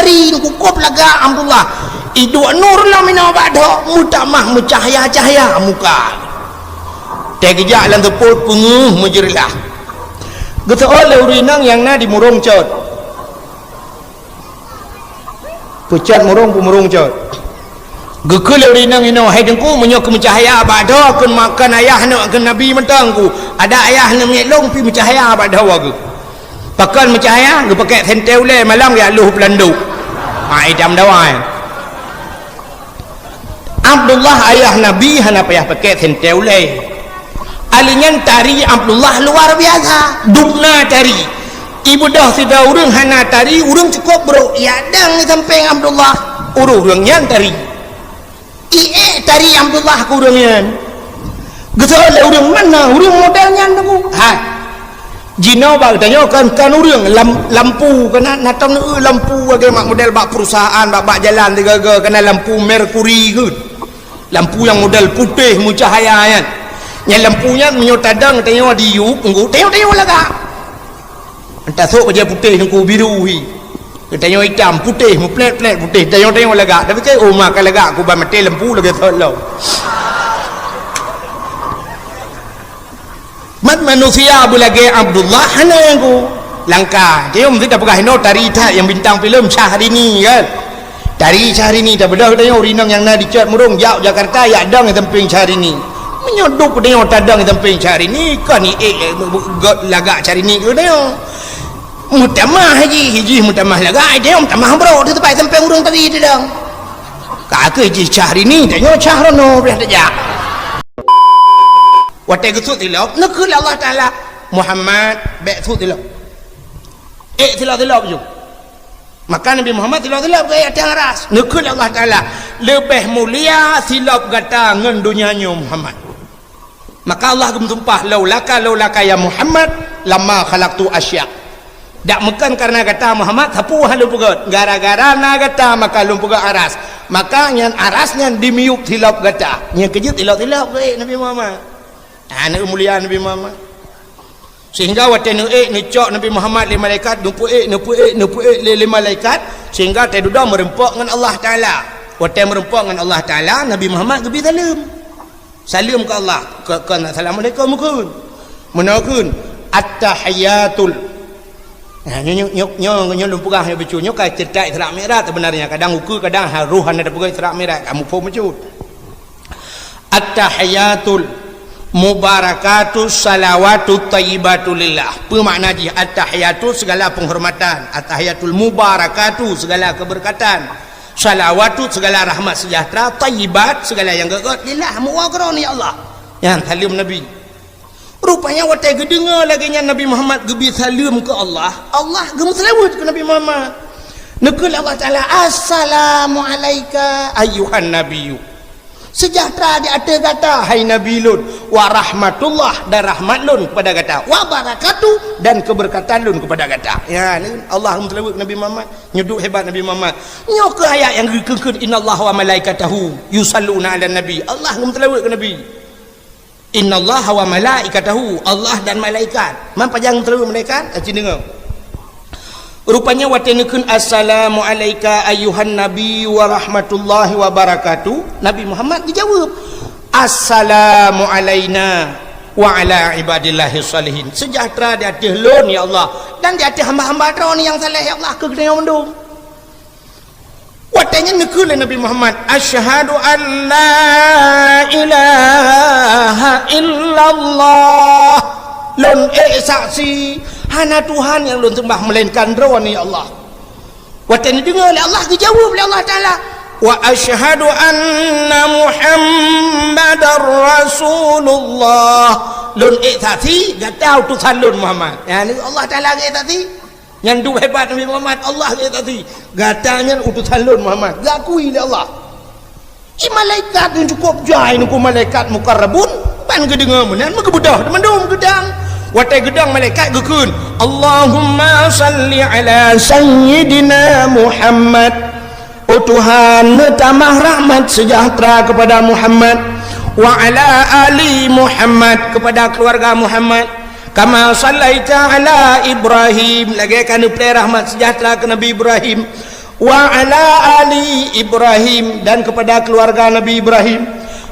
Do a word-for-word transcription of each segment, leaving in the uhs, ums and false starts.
Tari kukôb lagak Abdullah. Iduek nur lom inoe bak dhoe, meutamah meucahya-cahya muka. Teugeujak lam seupôt peungeuh meujeureulah. Geuseuôt lé ureueng inong nyang na di Murông Cot. Peucot Murông, peumurông Cot. Geukheun lé ureueng inong inoe, "Hai Teungku, meunyoe keu meucahya bak dhoe kheun ma-, kon ayah aneuk keu Nabi mantong ku. Adak ayah aneuk miet lôn pih meucahya bak dhoe geuh." Pakon meucahya, geupakèk sentée ulèe malam geujak lhôh peulandôk. Ha, itam dawai. Abdullah ayah Nabi hana payah pakèk sentée ulèe. Ali nyan tari Abdullah luar biasa. Dubna tari. Ibeudôh sidroe ureueng hana tari, ureueng cukôp brôk. Ijak dang di sampéng Abdullah. Ureueng-ureueng nyan tari. Iék tari Abdullah keu ureueng nyan. Geuseuôt lé ureueng, "Mana ureueng model nyan, Teungku?" Hai. Jinoe bak geutanyoe kan, kan ureueng lam-, lampu, kana na tom neueu lampu lagèe mak model bak perusahaan, bak, bak jalan tiga-tiga, kana lampu merkuri kheun. Lampu nyang model putéh meucahya nyan. Nyan lampu nyan meunyoe tadong tanyoe di yup, enggak tanyoe-tanyoe lagak. Entah sok bajèe putéh Teungku, biru hi. Tanyoe itam, putéh, meuplét-plét putéh, tanyoe-tanyoe lagak. Tapi kan, oh, maka lagak kuban maté lampu lagèe sot lom. Mat manusia beulagèe Abdullah hana ku. Langka. Tanyoe meusti tapeugah inoe tari that nyang bintang filem Syahrini kan. Tari Syahrini, tabeudôh tanyoe ureueng inong nyang na di Cot Murông, jak Jakarta, ijak dang di sampéng Syahrini. Meunyoe duek tanyoe tadong di sampéng Syahrini, kon iék, eh, gèt lagak Syahrini keu tanyoe. Meutamah jih, jih meutamah lagak, tanyoe meutamah brôk, teupat sampéng ureueng tadi tadong. Ka keuh jih Syahrini, tanyoe Syahrono, payah tajak. Watèe geusut silop, neukheun lé Allah Taala, "Muhammad, bèk sut silop. Ék silop-silop ju." Maka Nabi Muhammad silop-silop geuék ateueh aras. Neukheun lé Allah Taala, "Leubeh mulia silop gata ngon donya nyoe, Muhammad." Maka Allah geumeusumpah, "Laulaka, laulaka ya Muhammad, lama khalaqtu asya." Dak meukon kareuna gata Muhammad, sapeue hana lôn peugèt. Gara-gara na gata maka lôn peugèt aras. Maka nyan aras nyan dimiyueb silop gata. Nyan keuh jeuet silop-silop geuék Nabi Muhammad. Ha, neuék mulia Nabi Muhammad. Sehingga watèe neuék, neucok Nabi Muhammad lé malaikat, neupeuék, neupeuék, neupeuék lé, lé malaikat, sehingga watèe dudoe meureumpok ngon Allah Taala. Watèe meureumpok ngon Allah Taala, Nabi Muhammad geubri saleuem. Saleuem keu Allah, keu, keu assalamualaikum kheun. Meunoe kheun, "At-tahiyatul." Nah, nyoe, nyoe, nyoe, nyoe, nyoe lôn peugah nyoe bacut. Nyoe ka ceurita Isra Mi'raj sebenarnya. Kadang ukeue, kadang ha-, roh hana tapeugah Isra Mi'raj, kamoe phon bacut. At-tahiyatul mubarakatu salawatu thayyibatu lillah. Peue makna jih? At-tahiyatu segala penghormatan, at-tahiyatul mubarakatu segala keberkatan, salawatu segala rahmat sejahtera, thayyibat segala nyang gèt-gèt, lillah meuwoe keu Droeneuh ya Allah. Nyan saleuem Nabi. Rupanya watèe geudeungö lagèe nyan Nabi Muhammad geubri saleuem keu Allah, Allah geumeuseulaweuet keu Nabi Muhammad. Neukheun lé Allah Taala, "Assalamu alaika ayyuhan nabiyyu." Sejahtera di ateueh gata, hai Nabi lôn, wa rahmatullah, dan rahmat lôn kepada gata, wa barakatuh, dan keberkatan lôn kepada gata. Ya, ni Allah meuseulaweuet Nabi Muhammad, nyoe duek hebat Nabi Muhammad. Nyoe keuh ayat nyang geukheun, "Innallaha wa malaikatahu yusalluna 'alan nabi." Allah meuseulaweuet keu Nabi. "Innallaha wa malaikatahu," Allah dan malaikat. Man pajan meuseulaweuet malaikat? Aci deungö. Rupanya watèe neukheun, "Assalamu alaika ayyuhan nabi wa rahmatullahi wa barakatuh," Nabi Muhammad geujaweueb, "Assalamu alaina wa ala ibadillahi shalihin." Sejahtera di ateueh lôn, ya Allah, dan di ateueh hamba-hamba Droeneuh nyang saleh, ya Allah, keu geutanyoe mandum. Watèe nyan neukheun lé Nabi Muhammad, "Asyhadu an la ilaha illallah." Lôn ék saksi, hana Tuhan nyang lôn seumah meulainkan Droeneuh, ya Allah. Watèe neudeungö lé Allah, geujaweueb lé Allah Taala, "Wa asyhadu anna Muhammadar Rasulullah." Lôn ék saksi, gata utosan lôn Muhammad. Nyan Allah Taala geuék saksi. Nyan duek hebat Nabi Muhammad, Allah geuék saksi. Gata nyan utosan lôn Muhammad, geukui lé Allah. Di malaikat nyang cukôp jai, nyan keuh malaikat muqarrabun, ban geudeungö meunan, meugeubeudoh mandum geudang. Watèe geudang malaikat geukheun, "Allahumma shalli ala sayyidina Muhammad." Oh Tuhan, neutamah rahmat sejahtera kepada Muhammad, wa ala ali Muhammad, kepada keluarga Muhammad, kama shallaita ala Ibrahim, lagèe ka neuplè rahmat sejahtera keu Nabi Ibrahim, Wa ala ali Ibrahim, dan kepada keluarga Nabi Ibrahim,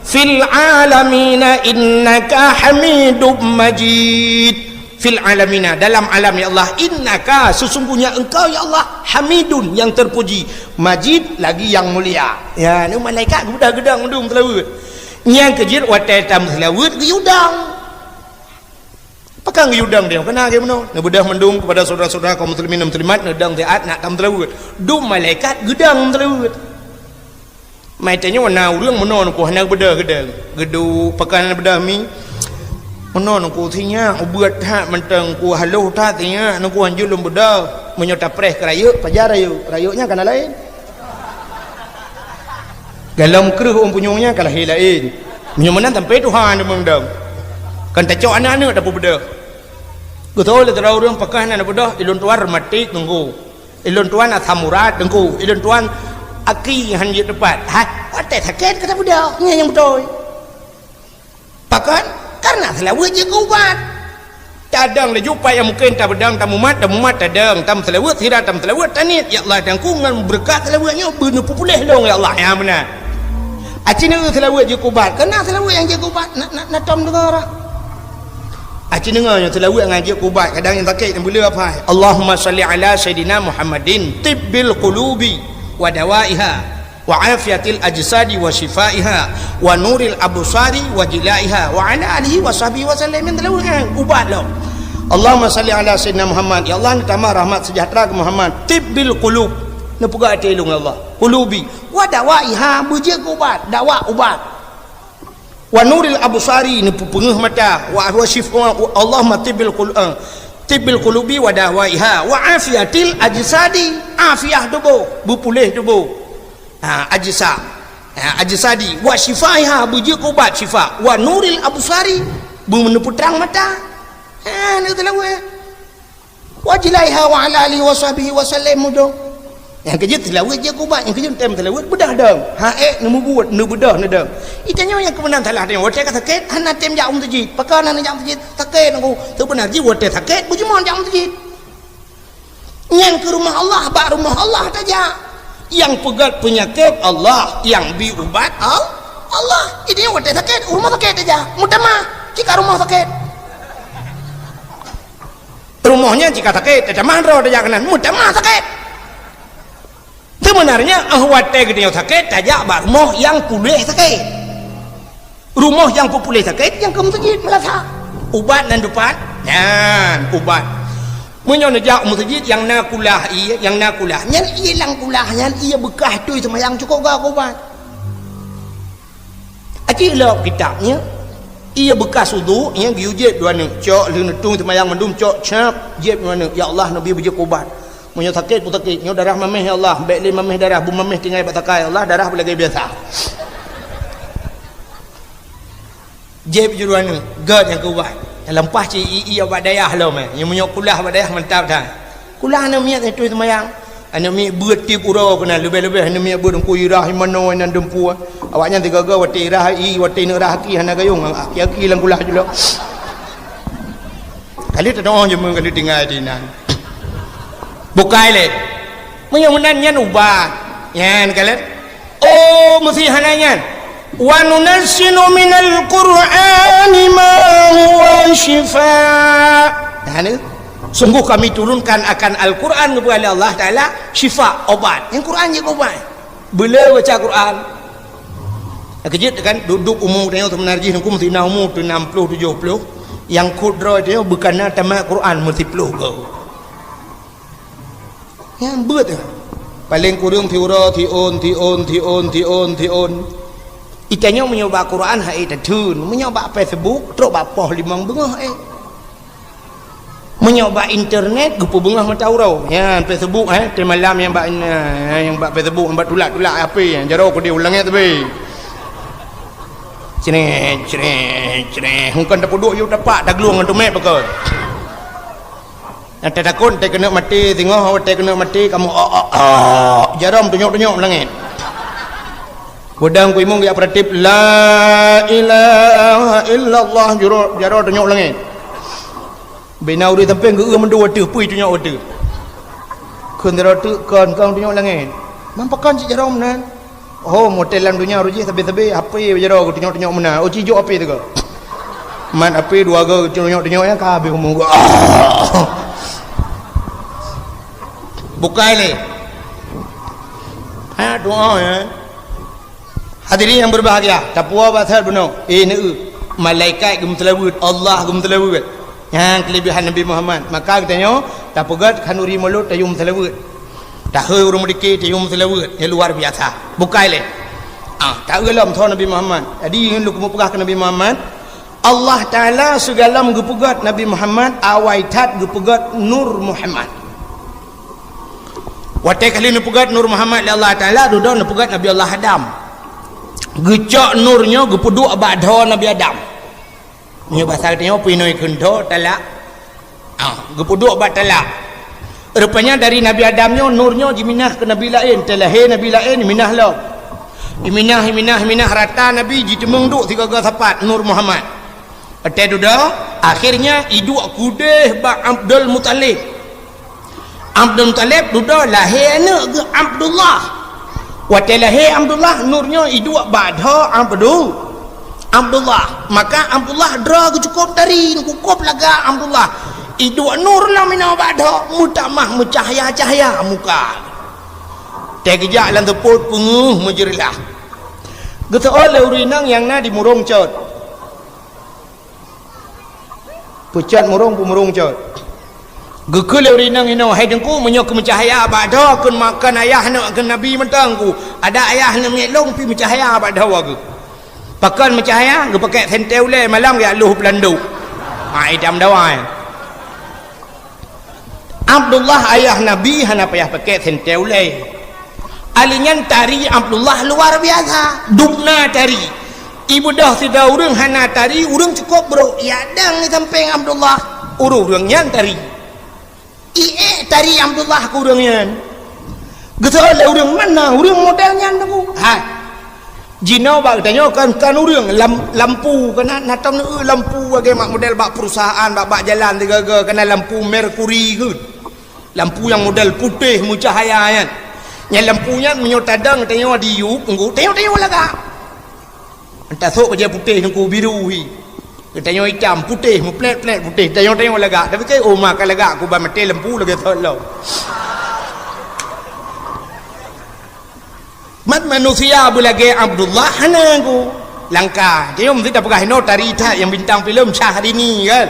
fil alamina innaka Hamidum Majid. Fil alamina, dalam alam, ya Allah, innaka, sesungguhnya Engkau, ya Allah, Hamidun, yang terpuji, Majid, lagi yang mulia. Ya, ni malaikat geudah geudang mandum seulaweuet. Nyang keujeuet watée tameuseulaweuet geuyue dang. Pakon geuyue dang dia? Kana lagée meunoe. Neubeudôh mandum kepada saudara-saudara kaum muslimin dan muslimat, neudang siat nak tameuseulaweuet. Dum malaikat geudang seulaweuet. Mai tanyoe na ureuëng meunoe nungku hana geubeudôh geudang. Geuduek pakon hana beudôh mi. Meunoe nungku sinyak ubeut that mantong ku haloh that sinyak nungku hanjeuet lôn beudôh. Meunyoe tapreh keu rayeuk, pajar rayeuk. Rayeuk nyan kana laén. Galom kreueh ôn punyueng nyan ka lahé laén. Meunyoe meunan sampoe tuha deungon dong. Kan tacok aneuk-aneuk tapeubeudôh. Geutôi lé sidroe ureuëng pakon hana beudôh, ilôn tuan reumatik teungku. Ilôn tuan asam urat teungku. Ilôn tuan aki han jeuet teupat. Hai, watée sakét ka tabeudôh. Nyan nyang beutôi. Pakon? Karena seulaweuet jeuet keu ubat. Tadong laju pat nyang mungken tabeudang, tamumat, tamumat, tadong, tameuseulaweuet, sira tameuseulaweuet, taniet, "Ya Allah, dangku ngon beureukat seulaweuet nyoe beuneupeupuléh lôn, ya Allah." Nyan meunan. Aci neu seulaweuet jeuet keu ubat, karena seulaweuet nyang jeuet keu ubat, na, na, na tom deungoe rah. Aci deungoe nyoe seulaweuet nyang jeuet keu ubat, kadang nyang sakét nyang beuleueh apai. Allahumma shalli ala sayyidina Muhammadin tibbil qulubi wa dawaiha. Wa afiatil ajsadi wa syifaiha, wa nuril absari wa jilaiha, wa ala alihi wa sahbihi wa sallam. Yang telu, eh, ubat lom. Allahumma salli ala sayyidina Muhammad. Ya Allah, neutambah rahmat sejahtera keu Muhammad. Tibbil qulub. Neupeugah até lôn, ya Allah. Qulubi. Wa dawaiha, beujeuet keu ubat. Dawa ubat. Wa nuril absari, neupeupeungeuh mata. Wa, wa syif-, wa, Allahumma tibbil qul-, eh, tibbil qulubi wa dawaiha. Wa afiatil ajsadi, afiah tuboh, beupuléh tuboh. Ha, ajsa. Ha, ajsadi. Wa syifaiha, beujeuet keu ubat syifa. Wa nuril absari, beuneupeutrang mata. Ha, neuteulaweuet. Wa jilaiha wa ala alihi wa sahbihi wa sallam mudong. Nyang keujeuet teulaweuet jeuet keu ubat, nyang keujeuet tem teulaweuet beudah dong. Ha, eh, neumubuet, neubeudôh neudong. Ita nyoe nyang keumeunang salah tanyoe. Watée ka sakét, hana tem jak u meuseujid. Pakon hana jak u meuseujid? Sakét nungku. Seubeuna jih watée sakét, beujeuet jak u meuseujid. Nyan keu rumoh Allah, bak rumoh Allah tajak. Nyang peugét peunyakét Allah, nyang bi ubat Al-, Allah. Jadi watée sakét, u rumoh sakét tajak. Meutamah, cit ka rumoh sakét. Rumoh nyan cit ka sakét, tatamah droe tajak keunan, meutamah sakét. Sebenarnya, eh, watée geutanyoe sakét, tajak bak rumoh nyang puléh sakét. Rumoh nyang peupuléh sakét nyang keu meuseujid meulasa. Ubat nan dupat, nyan ubat. Meunyoe neujak u meuseujid nyang na kulah ié, nyang na kulah, nyan ié lam kulah nyan ié beukah tui seumayang cukôp gak ubat. Aci lop kitab nyan, ié beukah udhu nyan geuyue jieb dua neuk, cok lheueh neutui seumayang mandum cok cap jieb dua neuk, ya Allah, neubi beujeuet ubat. Meunyoe sakét pun sakét, nyoe darah maméh ya Allah, bék lé maméh darah, beumaméh tinggai bak takai ya Allah, darah beulagée biasa. Jieb jeuet dua neuk, gét nyang keu ubat. Nyang leupah cit i-i bak dayah lom, eh. Nyang meunyoe kulah bak dayah mantap that. Kulah aneuk miet nyang tuih seumayang. Aneuk miet beuet tieb uroe keunan, leubeh-leubeh aneuk miet beuet Teungku irah i manoe inan dumpeue. Awaknyan sigoe-goe watée irah i, watée neuk rah aki hana gayong, aki-aki lam kulah julok. Kali teudoh jeumeung kali tinggai di inan. Bukai lé. Meunyoe meunan nyan ubat. Nyan kalon. Oh, meusi hana nyan. Wa nunazzilu minal Qur'ani ma huwa syifa. Nah, ni. Sungguh kami turunkan akan Al-Quran, geupeugah lé Allah Taala, syifa, obat. Nyang Quran jeuet keu obat. Beulé baca Quran. Keujeuet kan, duek-duek umu tanyoe seubeuna jih nungku meusi na umu teuh enam puluh tujoh puluh. Nyang khot droe tanyoe bukon na tamat Quran meusiplôh goe. Nyan beuet. Paleng kureueng siuroe, siôn, siôn, siôn, siôn, siôn. Itanyoe meunyoe bak Quran hai tatheun, meunyoe bak Facebook trok bak poh limong beungoh, eh. Meunyoe bak internet geupeubeungoh mata uroe. Nyan Facebook, eh, teumalam nyang bak, eh, nyang bak Facebook, nyang bak tulak-tulak H P, jaroe keudeh u langét teubi. Cret, cret, cret. Hukon tapeuduek yue tapak taglueng ngon tumet pakon. Nyang tatakot teukeunok maté, singoh watée keuneuk maté kamoe, "Oh, oh, oh." Jaroe tunyok-tunyok langét. Beudang kuimong geujak peuratéb, "La ilaha illallah," jaroe, jaroe tunyok langét. Bina ureuëng sampéng geu-eu mandua teuh, pui tunyok watée. Kheun sidroe teuk kon, kon tunyok langét. Man pakon cit jaroe meunan? Oh, model lam donya roh jih sabe-sabe H P jaroe geutunyok-tunyok meunan. Oh, cijok H P teuka. Man H P dua go geutunyok-tunyok nyan ka habéh umur geuh. Bukai lé. Ha, doa ya. Hadirin yang berbahagia, tapuwoe bak that bunoe. Eh, neu, malaikat geumeuseulaweuet, Allah geumeuseulaweuet. Nyan keulebihan Nabi Muhammad. Maka geutanyoe tapeugöt khanuri mulod tayue meuseulaweuet. Tahôi ureuëng meudike tayue meuseulaweuet, nyang luar biasa. Bukai lé. Ah, taeu lom soe Nabi Muhammad. Jadi, nyoe lôn keumeung peugah keu Nabi Muhammad, Allah Taala sigohlom geupeugöt Nabi Muhammad, awai that geupeugöt Nur Muhammad. Watée ka lheueh neupeugöt Nur Muhammad lé Allah Taala, dudoe neupeugöt Nabi Allah Adam. Geucok nur nyoe geupeuduek bak dhoe Nabi Adam. Meunyoe basa geutanyoe pih nyoe kheun dhoe talak. Ah, geupeuduek bak talak. Rupanya dari Nabi Adam nyoe nur nyoe jiminah keu nabi laén, teulahé nabi laén minah lom. Iminah, iminah, iminah rata nabi jiteumeung duek sigoe-goe sapat Nur Muhammad. Watée dudoe, akhirnya iduek keudeh bak Abdul Muthalib. Abdul Muthalib dudoe lahé aneuëk geuh Abdullah. Watée lahé Abdullah, nur nyoe iduek bak dhoe Abdu-, Abdullah. Maka Abdullah droe geuh cukôp tari, cukôp lagak Abdullah. Iduek nur lom inoe bak dhoe, meutamah meucahya-cahya muka. Teugeujak lam seupôt peungeuh meujeureulah. Geuseuôt lé ureuëng inong nyang na di Murong Cot. Peucot Murong, peumurong Cot. Geukheun lé ureuëng inong inoe, "Hai Teungku, meunyoe keu meucahya bak dhoe kheun ma-, kheun ayah aneuëk kheun nabi mantong ku. Adak ayah aneuëk miet lôn pih meucahya bak dhoe geuh." Pakon meucahya? Geupakèk sentée ulée malam jak lôh peulandok. Ha, idam dawai. Abdullah ayah Nabi hana payah pakèk sentée ulée. Ali nyan tari Abdullah luar biasa. Dubna tari. Ibeudôh sidroe ureuëng hana tari, ureuëng cukôp brôk. Yak dang di sampéng Abdullah. Ureuëng-ureuëng nyan tari. Iék tari Abdullah keu ureuëng nyan. Geuseuôt lé ureuëng, "Mana ureuëng model nyan, Teungku?" Hai. Jinoe bak geutanyoe kan, kan ureuëng lam-, lampu, kan na, na tom neu lampu lagée mak model bak perusahaan, bak, bak jalan tiga-tiga, kan na lampu merkuri keuh. Lampu nyang model putéh meucahaya nyan. Nyan lampu nyan meunyoe tadong tanyoe di yup, Teungku, tanyoe, tanyoe lagak. Entah sok bajée putéh Teungku biru hi. Tanyoe itam, putéh, meuplét-plét putéh. Tanyoe, tanyoe lagak. Tapi kan, oh, ma ka lagak, ku ban maté lampu lagée thot lom. Mat manusia beulagée Abdullah hana ku. Langkah. Tanyoe meusti tapeugah inoe tari that nyang bintang filem Syahrini kan.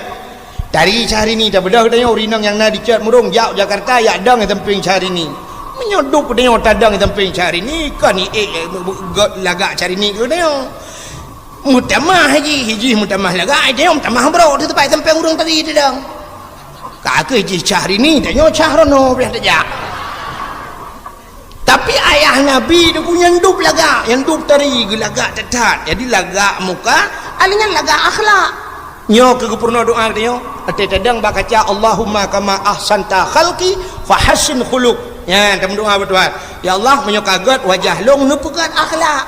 Tari Syahrini tabeudôh tanyoe ureuëng inong nyang na di Cot Murong jak Jakarta yak dong di sampéng Syahrini. Meunyoe dup tanyoe tadong di sampéng Syahrini, kon iék, eh, gét lagak Syahrini keu tanyoe. Meutamah jih, jih meutamah lagak, tanyoe meutamah brôk di teumpat sampéng ureuëng tadi tadong. Ka keuh jih Syahrini, tanyoe Syahrono pih tajak. Tapi ayah Nabi Teungku nyan dup lagak, nyan dup tari geulagak that-that. Jadi lagak muka, ali nyan lagak akhlak. Nyoe keuh geupeurunoe doa tanyoe. Até tadong bak kaca, "Allahumma kama ahsanta khalqi fahassin khuluq." Nyan tameudoa bak Tuhan. "Ya Allah, meunyoe ka gét wajah lôn, neupeugét akhlak."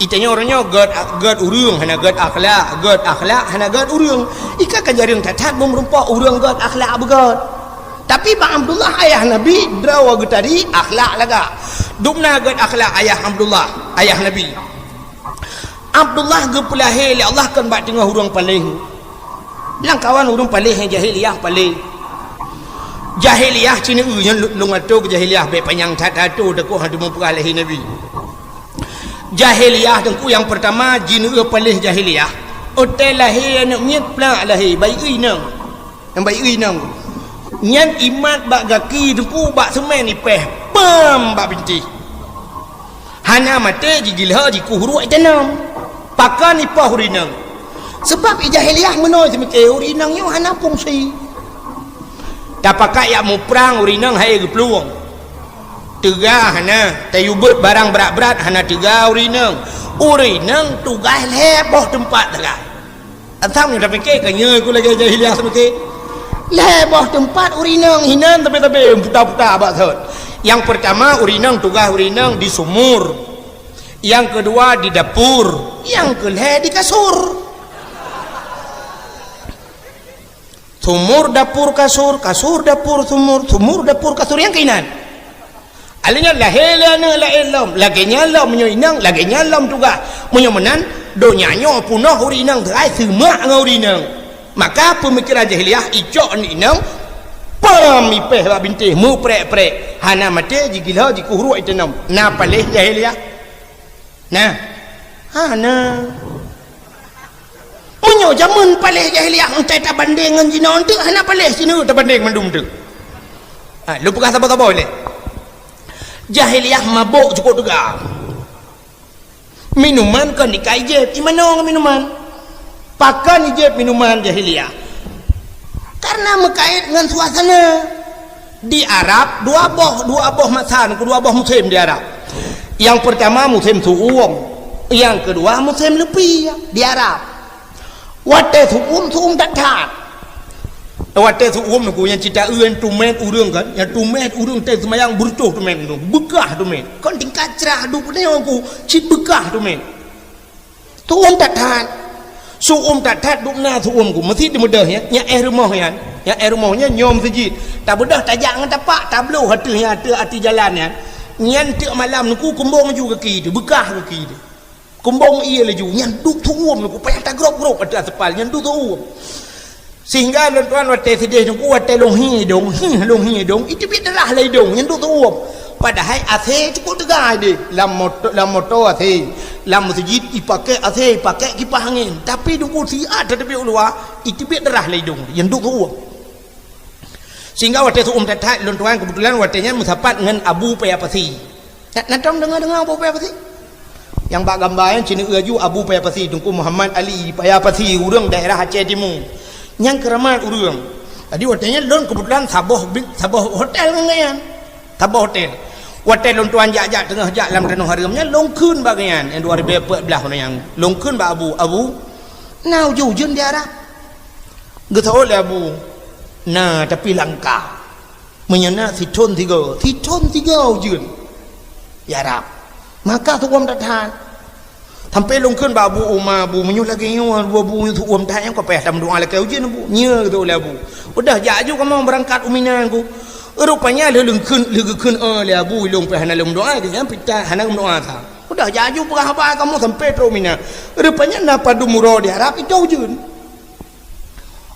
Itanyoe uroe nyoe gét, gét ureuëng hana gét akhlak, gét akhlak hana gét ureuëng. Ika ka jareueng that-that meureumpok ureuëng gét akhlak beugét. Tapi bak Abdullah ayah Nabi, droe geuh tadi akhlak lagak. Dubna gét akhlak ayah Abdullah, ayah Nabi. Abdullah geupeulahé lé Allah kon bak teungoh ureuëng paléh. Lam kawan ureuëng paléh nyang jahiliyah paléh. Jahiliyah cit neu nyan lôn atô keu jahiliyah bék panyang that-that atô takot hana teumeupeugah lahé Nabi. Jahiliyah Teungku nyang peurtama jineuk paléh jahiliyah. Watée lahé aneuëk miet plak lahé, bayeue inong. Nyang bayeue inong. Nyan imat bak gaki Teungku bak seumén ipéh, pam bak bintéh. Hana maté jigilho jikuh ruek itanom. Pakon ipoh ureuëng inong? Sabab i jahiliyah meunoe seumiké ureuëng inong nyoe hana fungsi. Tapakat yak muprang ureuëng inong hai geuplueng. Teuga hana, tayue beuet barang brat-brat hana teuga ureuëng inong. Ureuëng inong tugaih lhée boh teumpat teuga. Asam nyoe tapiké ka nyoe ku lagée jahiliyah seumiké. Lhée boh teumpat ureuëng inong hinan sabe-sabe puta-puta bak sot. Nyang peurtama ureuëng inong tugaih ureuëng inong di sumur. Nyang keudua di dapur. Nyang keulhée di kasur. Sumur dapur kasur, kasur dapur sumur, sumur dapur kasur, nyang keuinan. Alèh nyan lahé lé aneuk laén lom, lagèe nyan lom meunyoe inong, lagèe nyan lom tugaih. Meunyoe meunan, donya nyoe peunoh ureueng inong teuhai seumak ngon ureueng inong. Maka peumikiran jahiliyah icok aneuk inong, pam ipèh bak bintéh, meuprek-prek. Hana maté, jigilo, jikuhruek iteunong. Na paléh jahiliyah? Nah. Hana. Meunyoe jameun paléh jahiliyah, entai tabandeng ngon jinoe, enteuk hana paléh sineuk tabandeng mandum teuk. Ha, lôn peugah saboh-saboh lé. Jahiliyah mabök cukôp teuga. Minuman kon ikai jép, imanoe ngon minuman. Pakon ijép minuman jahiliyah? Karena meukait ngon suasana. Di Arab, dua boh, dua boh masa, kedua boh musim di Arab. Yang pertama musim su'um, yang kedua musim leupie di Arab. Watèe su'um, su'um that-that. Watèe su'um nyoe ku nyang cit taeu nyang tumét ureueng kan, nyang tumét ureueng teuh seumayang beureutoh tumét nyoe, beukah tumét. Kon tingkat crah duek nyoe ku, cit beukah tumét. Su'um that-that. Su'um that-that dum na su'um ku. Meusi teumeudeh nyan, nyang éh rumoh nyan. Nyang éh rumoh nyan nyoe meuseujid. Tabeudôh tajak ngon tapak, tabloh ateueh nyan, ateueh ateueh jalan nyan. Nyan tiep malam nyoe ku kumbong ju gaki teuh, beukah gaki teuh. Kumbong ie laju, nyan duek su'um nyoe ku payah tagrôb-grôb ateueh aspal, nyan duek su'um. Sehingga lôn tuan watèe seudeh nyoe ku, watèe lôn hi idông, hi lôn hi idông, iteubiet darah lam idông, nyan duek su'um. Padahai AC cukôp teuga deh, lam moto, lam moto AC, lam meuseujid ipakèk AC, ipakèk kipah angén. Tapi nyoe ku siat tateubiet u luwa, iteubiet darah lam idông, nyan duek su'um. Sehingga watèe su'um that-that, lôn tuan keubeutulan watèe nyan meusapat ngon Abu Paya Pasi. Na, na tom deungoe-deungoe Abu Paya Pasi? Nyang bak gamba nyan cit neueu laju Abu Paya Pasi, Teungku Muhammad Ali Paya Pasi, ureueng daerah Aceh Timu. Nyan keuramat ureueng. Jadi watèe nyan lôn keubeutulan saboh bi-, saboh hotel ngon gobnyan. Saboh hotel. Watèe lôn tuan jak-jak teungoh jak lam tanoh hareuem nyan, lôn kheun bak gobnyan, nyang dua ribèe peuet blah nyan. Lôn kheun bak Abu, "Abu, na ujeuen-ujeuen di Arab?" Geuseuôt lé Abu, "Na, tapi langka." Meunyoe na sithon sigoe, sithon sigoe ujeuen. Ya Rab, maka su'um that-that. Sampoe lôn kheun bak Abu Uma, "Abu, meunyoe lagèe nyoe, Abu, Abu, su'um that nyan, ka payah tameudoa lakèe ujeuen, Abu." "Nyo," geutôk lé Abu. "Udah jak aju kamoe beurangkat u Mina ku." Rupanya lheuh lôn kheun, lheuh geukheun, "Oh, lé Abu, ilôn pih hana lôn meudoa," geuh nyan pih hana geumeudoa sa. "Udah jak aju peugah haba kamoe sampoe trok u Mina." Rupanya na padum uroe di Arab, itôh ujeuen.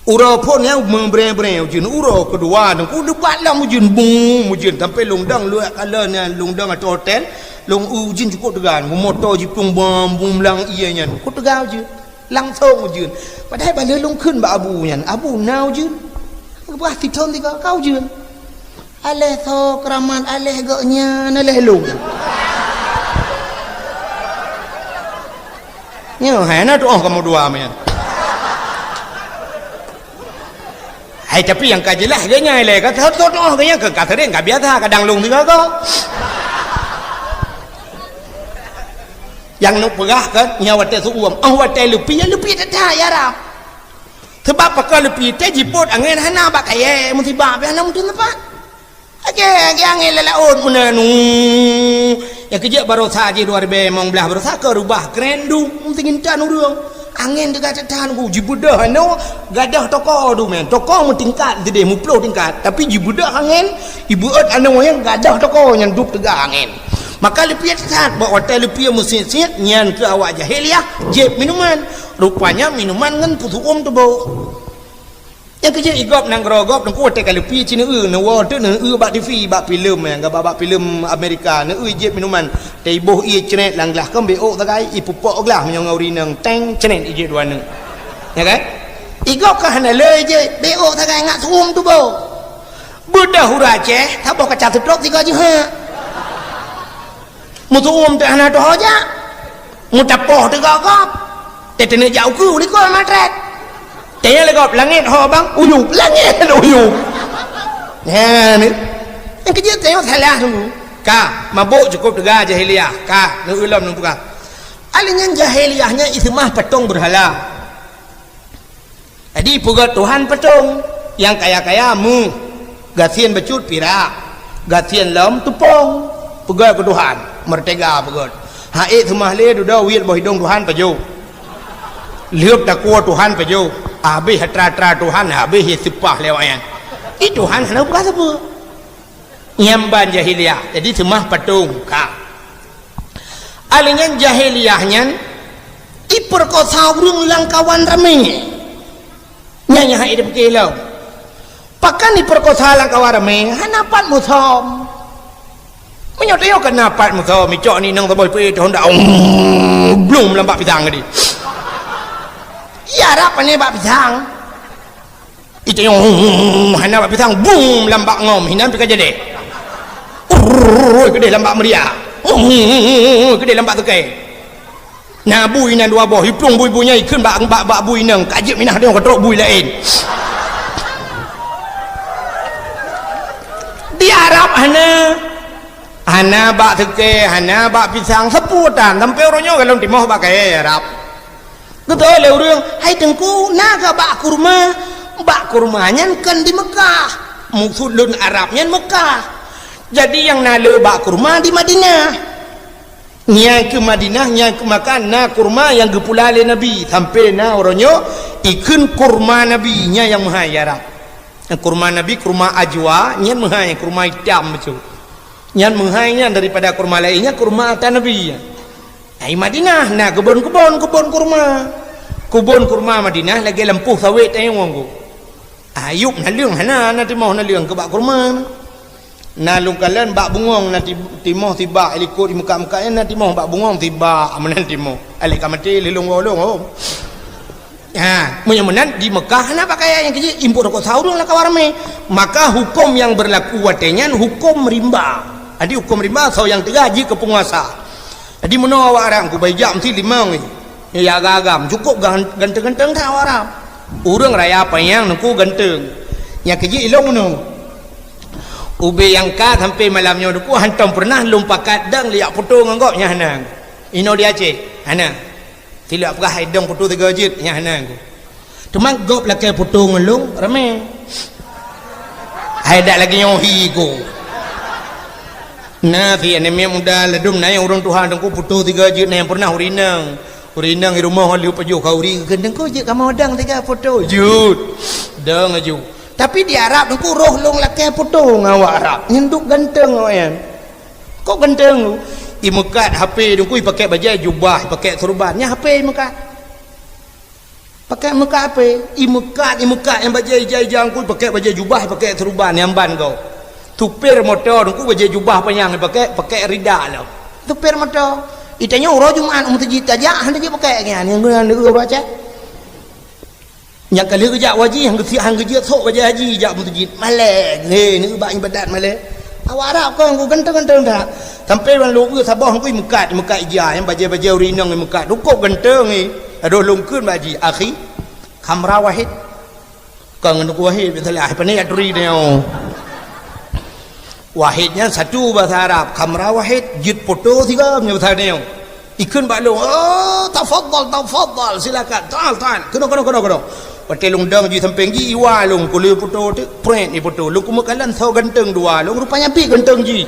Uroe phôn nyan meubrèe-brèe ujeuen, uroe keudua nyoe ku leubeh lom ujeuen, bum ujeuen, sampoe lôn dong luwat kala nyan, lôn dong ateueh hotel, lôn eu ujeuen cukôp teuga, moto jiplueng bum, bum lam ie nyan, ku teuga ujeuen, langsong ujeuen. Padahai ban lheuh lôn kheun bak Abu nyan, "Abu, na ujeuen?" Geubah sithon sigoe, "Ka ujeuen." Aléh soe keuramat, aléh gobnyan, aléh lôn. Nyoe hai na tu'oh kamoe dua meunan. Hai, tapi nyang ka jeulaih gobnyan ilèe ka, soe tu'oh gobnyan ka, ka sering, ka biasa, kadang lôn sigoe goe. Nyang neuk peugah kan, nyan watèe su'um, oh watèe leupie, leupie that-that ya Rab. Sabab pakon leupie teuh jipôt angén hana bak kayèe, musibah pih hana meuteumpat. Akhé, akhé angén lam laôt meunan, uh. Nyang keujeuet baroesa jih dua ribèe limong blah baroesa ka reubah kren duek, meusi ngintan ureueng. Angén teuga that-that ku, jibeudôh anoe gadoh toko tu meunan. Toko meutingkat sideh, meuploh tingkat. Tapi jibeudôh angén, ibeuet anoe nyang gadoh toko nyan duek teuga angén. Maka leupie that-that, bak watèe leupie meusiet-siet, nyan keuh awak jahiliyah, jieb minuman. Rupanya minuman ngon peusu'um tuboh. Nyang keujeuet i gob nanggroe gob teungku watèe ka leupie cit neueu, neuwoe teuk neueu bak TV, bak filem, nyang gaba bak filem Amerika, neueu jieb minuman. Teuiboh ie cret lam glah, kon B O sagai, ipeupok glah meunyoe ngon ureueng inong, teng, cret ijieb dua neuk. Ya kan? I gob ka hana le jieb, B O sagai ngat su'um tuboh. Beudôh ureueng Aceh, saboh kaca seutrop sigoe jeuhet. Meusu'um teuh hana tuho jak. Meutapoh teuh gob-gob. Teuh teuneuk jak ukeue likot matrét. Teuh lé gob langét ho bang, uyueb, langét uyueb. Nyan, nyang keujeuet tanyoe salah dulu. Ka, mabök cukôp teuga jahiliyah. Ka, neueu lom neupeugah. Akhé nyan jahiliyah nyan iseumah patong beurhala. Jadi peugöt Tuhan patong, nyang kaya-kaya méuh, gasien bacut pirak, gasien lom teupông, peugöt keu Tuhan, meurtega peugöt. Ha'ék seumah lé dudoe wiet boh idông Tuhan pajoh. Lheueb takue Tuhan pajoh. Habéh atra-atra Tuhan, habéh iseupah lé awaknyan. Di Tuhan hana buka sapeue. Nyan ban jahiliyah. Jadi seumah patong ka. Alinyan jahiliyah nyan ipeurkosa ureuëng lam kawan ramé. Nyan nyang hai dipike lom. Pakon ipeurkosa lam kawan ramé, hana pat musom. Meunyoe teuyoe keunan pat musom, icok ni nang saboh ipeue toh ndak, blum lam bak pisang tadi. Iya rab pane bak pisang. Itanyong, hana bak pisang, bum lam bak ngom, hinan pih ka jadi. Urrrr, keudeh lam bak meuria. Urrrr, keudeh lam bak teukai. Na bui inan dua boh, iplueng bui-bui nyan ikheun bak, bak, bak bui inong, ka jeuet minah deungon ka trok bui laén. Di Arab hana, hana bak teukai, hana bak pisang, sapeue tan, sampai uroe nyoe golom timoh bak kayèe Arab. Geutanyong lé ureuëng, "Hai Teungku, na kah bak kurma?" Bak kurma nyan kon di Meukah. Maksud lôn Arab nyan Meukah. Jadi nyang na le bak kurma di Madinah. Nyan keuh Madinah, nyan keuh Meukah na kurma nyang geupula lé Nabi. Sampai na uroe nyoe ikheun kurma Nabi, nyan nyang meuhai Arab. Kurma Nabi, kurma ajwa, nyan meuhai, kurma itam bacut. Nyan meuhai nyan daripada kurma laén, nyan kurma ata Nabi. Ai Madinah na keubon-keubon, keubon kurma. Keubon kurma Madinah lagèe lampôh sawét tanyoe ngon ku. Ayub naleueng hana, na timoh naleueng keu bak kurma. Na lôn kalon bak bungöng na ti-, timoh sibak, likot di Meukah-Meukah nyan na timoh bak bungöng sibak, meunan timoh. Alèh ka maté lé lôn goh lôn, oh. Ha, meunyoe meunan di Meukah hana pakaian nyang keu jih, impôt rukok sa ureuëng lam kawan ramé. Maka huköm nyang beurlaku watèe nyan huköm rimba. Jadi huköm rimba soe nyang teuga jih keu peunguasa. Jadi meunoe awak Arab, ku bai jak meusti limong nyoe. Ya agam-agam, cukôp gan-, ganteng-ganteng that awak Arab. Ureuëng raya panyang nungku ganteng. Nyang keu jih ilong meunoe. Ubé nyang ka sampai malam nyoe nungku hantom peureunah lôn pakat dang liak foto ngon gob nyan hana. Inoe di Aceh, hana. Tilak peugah hai dong foto tiga jeuet, nyan hana ku. Teuma gob lakèe foto ngon lôn, ramé. Hai dak lagèe nyoe hi ku. Na si aneuk miet muda ladôm na nyang ureuëng tuha teungku foto tiga jeuet na nyang peureunah ureuëng inong. Ureuëng inong di rumoh lheueh pajoh khauri, "Teungku jeuet kamoe dong tiga foto." Jeuet. Dong aju. Tapi di Arab teungku roh lôn lakèe foto ngon awak Arab. Nyan duek ganteng awak nyan. Kok ganteng tu? Imeukat H P teungku, ipakèk bajèe jubah, ipakèk seureuban. Nyan H P imeukat. Pakèk meukat H P, imeukat, imeukat nyang bajèe ija-ija teungku, ipakèk bajèe jubah, ipakèk seureuban nyang ban gob. Supir moto teungku bajèe jubah panyang ipakèk, pakèk rida lom. Supir moto. Itanyoe uroe Jumat u meuseujid tajak, hana jipakèk nyan, nyang guna neu uroe Aceh. Nyang ka lheueh geujak u haji, han geusiek, han geujeuet sôk bajèe haji jak meuseujid. Malèe, he, neu bak iébadat malèe. Awak Arab kon ku ganteng-ganteng that. Sampai ban lôn eu saboh ngui meukat, meukat ija, nyang bajèe-bajèe ureuëng inong meukat. Cukôp ganteng, he. Adoh lôn kheun bak jih, "Akhi, khamra wahid." Kon ngon Teungku Wahid, biasalah, pane jak turi nyoe. Wahid nyan satu bahasa Arab, khamra wahid, jeuet foto sigoe nyoe bahasa nyoe. Ikheun bak lôn, "Oh, tafadhal, tafadhal, silakan. Ta'al, ta'al. Keunoe, keunoe, keunoe, keunoe." Watèe lôn dong jih sampéng jih, iwa lôn, ku lheueh foto teuk, prét ifoto. Lôn kumeukalon soe ganteng dua lôn, rupanya pih ganteng jih.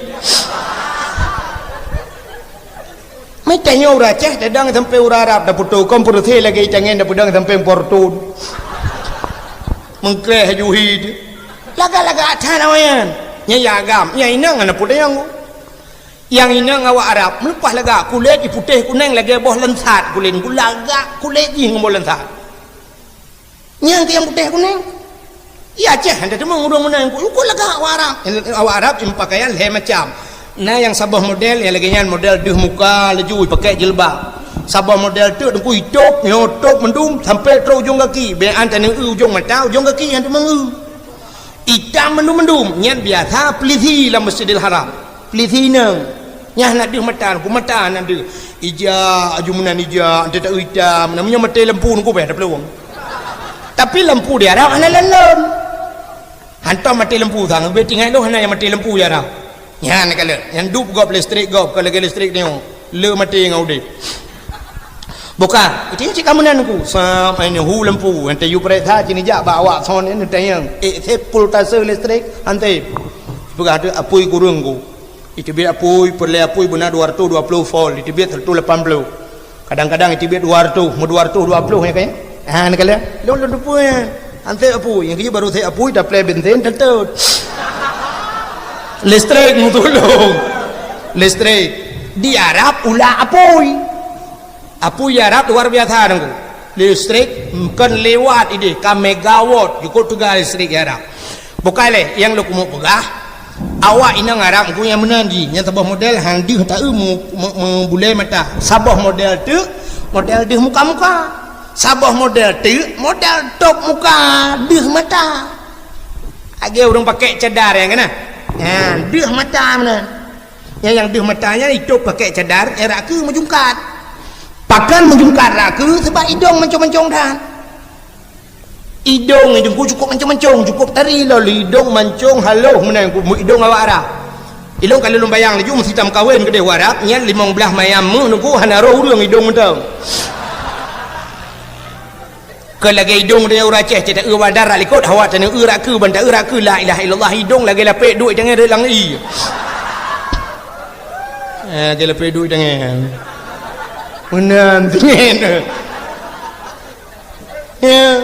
Meutanyoe ureuëng Aceh tadong sampai ureuëng Arab tafoto, kon peureuséh lagèe itangen tapeudong sampai portun. Meungkreh aju hi teuh. Lagak-lagak that awaknyan. Nyan ya agam, nyang inong hana peue tanyong. Nyang inong awak Arab, meuleupah lagak, kulét jih putéh kunèng lagèe boh lansat kulét, lagak kulét jih ngon boh lansat. Nyang keu nyang putéh kunèng. Iya Aceh, hana teumong ureuëng meunan, ku, ku lagak awak Arab. Awak Arab ipakaian lhèe macam. Na nyang saboh model, nyang lagèe nyan model deuh muka, laju ipakèk jilbab. Saboh model teuk teungku itôb, nyoe tôb mandum, sampai trôk ujong gaki. Bèk an taneu ujong mata, ujong gaki nyang teumong. Itam mandum-mandum, nyan biasa peulisi lam Masjidil Haram. Peulisi inong. Nyan hana deuh mata, ku mata hana deuh. Ija, aju meunan ija, ante ta itam, na meunyoe maté lampu nungku beh taplueng. Tapi lampu di Arab hana lon-lon. Hantom maté lampu sang, beh tinggai lôn hana nyang maté lampu di Arab. Nyan kalon, nyan dup gob listrik gob, ka lagèe listrik nyoe. Le maté ngon udép. Bukan, itu cit ka meunan ku. Sam, ini hu lampu, ante yu peuriksa sini jak bak awak son ini tanyong. Eh, sepultase listrik, ante. Peugah tu apui kureueng ku. Iteubiet apui, peureulèe apui beuna dua ratus dua puluh volt, iteubiet seratus lapan puluh. Kadang-kadang iteubiet dua ratus, meu dua ratus dua puluh ya kan? Ha, neukalon. Lôn, lôn teupeu nyan. Hanté apui. Nyang keujeuet baru sép apui, taplè bensin, teutôt. Listrik meutulông. Listrik. Di Arab, ulak apui. Apui Arab luar biasa, Teungku. Listrik kon liwat idéh, ka megawatt, jukuk teuga listrik di Arab. Bukai lé, nyang lôn keumeung peugah, awak inong Arab Teungku nyang meunan jih, nyang saboh model han deuh taeu mu-, mu-, meubulée mata. Saboh model teuk, model deuh muka-muka. Saboh model teuk, model top muka, deuh mata. Lagée ureuëng pakai cadar nyang keunan. Ha, deuh mata meunan. Nyang, nyang deuh mata nyan itôb pakai cadar, eh, rot keue meujungkat. Pakon meujungkat rot keue, sabab idong mancong-mancong that. Idong nyan Teungku cukup mancong-mancong, cukup tari lom lé idong mancong haloh meunan Teungku, idong awak Arab. Ilôn ka lôn bayang laju meusitam kawen keudeh u Arab, nyan limong blaih mayam méuh Teungku hana roh ureuëng idong mantong. Keu lagée idong tanyoe ureuëng Aceh, cit taeu bak darat likot, awak tanyoe eu rot keue, ban taeu rot keue la ilaha illallah, idong lagée lapék duek tangai rot lam ie. Eh, lagée lapék duek tangai. Meunan tinggi. Ya.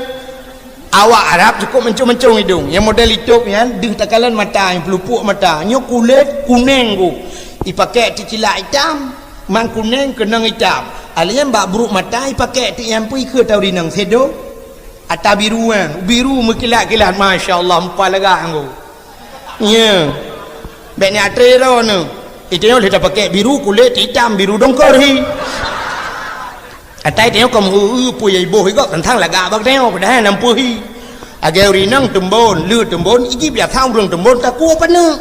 Awak Arab cukup mancong-mancong idong. Nyang model itôb nyan deuh takalon mata, nyang peulupuk mata. Nyoe kulét kuneng Teungku. Ipakék teuk cilak itam, mang kuneng keunong itam. Alheuh nyan bak brôk mata ipakék teuk nyang peue ikheue tauri nang sedo. Ata biru nyan, biru meukilat-kilat, masya Allah, meupat lagak Teungku. Ya. Bék ni atre droeneuh. Itu nyoe lheueh tapakék biru kulét itam, biru dongkor hi. Atai tanyoe ka meu-eu peue nyang iboh igob teuntang lagak bak tanyoe, padahai hana peue hi. Lagée ureuëng inong teumbon, le teumbon, iji biasa ureuëng teumbon takue paneuk.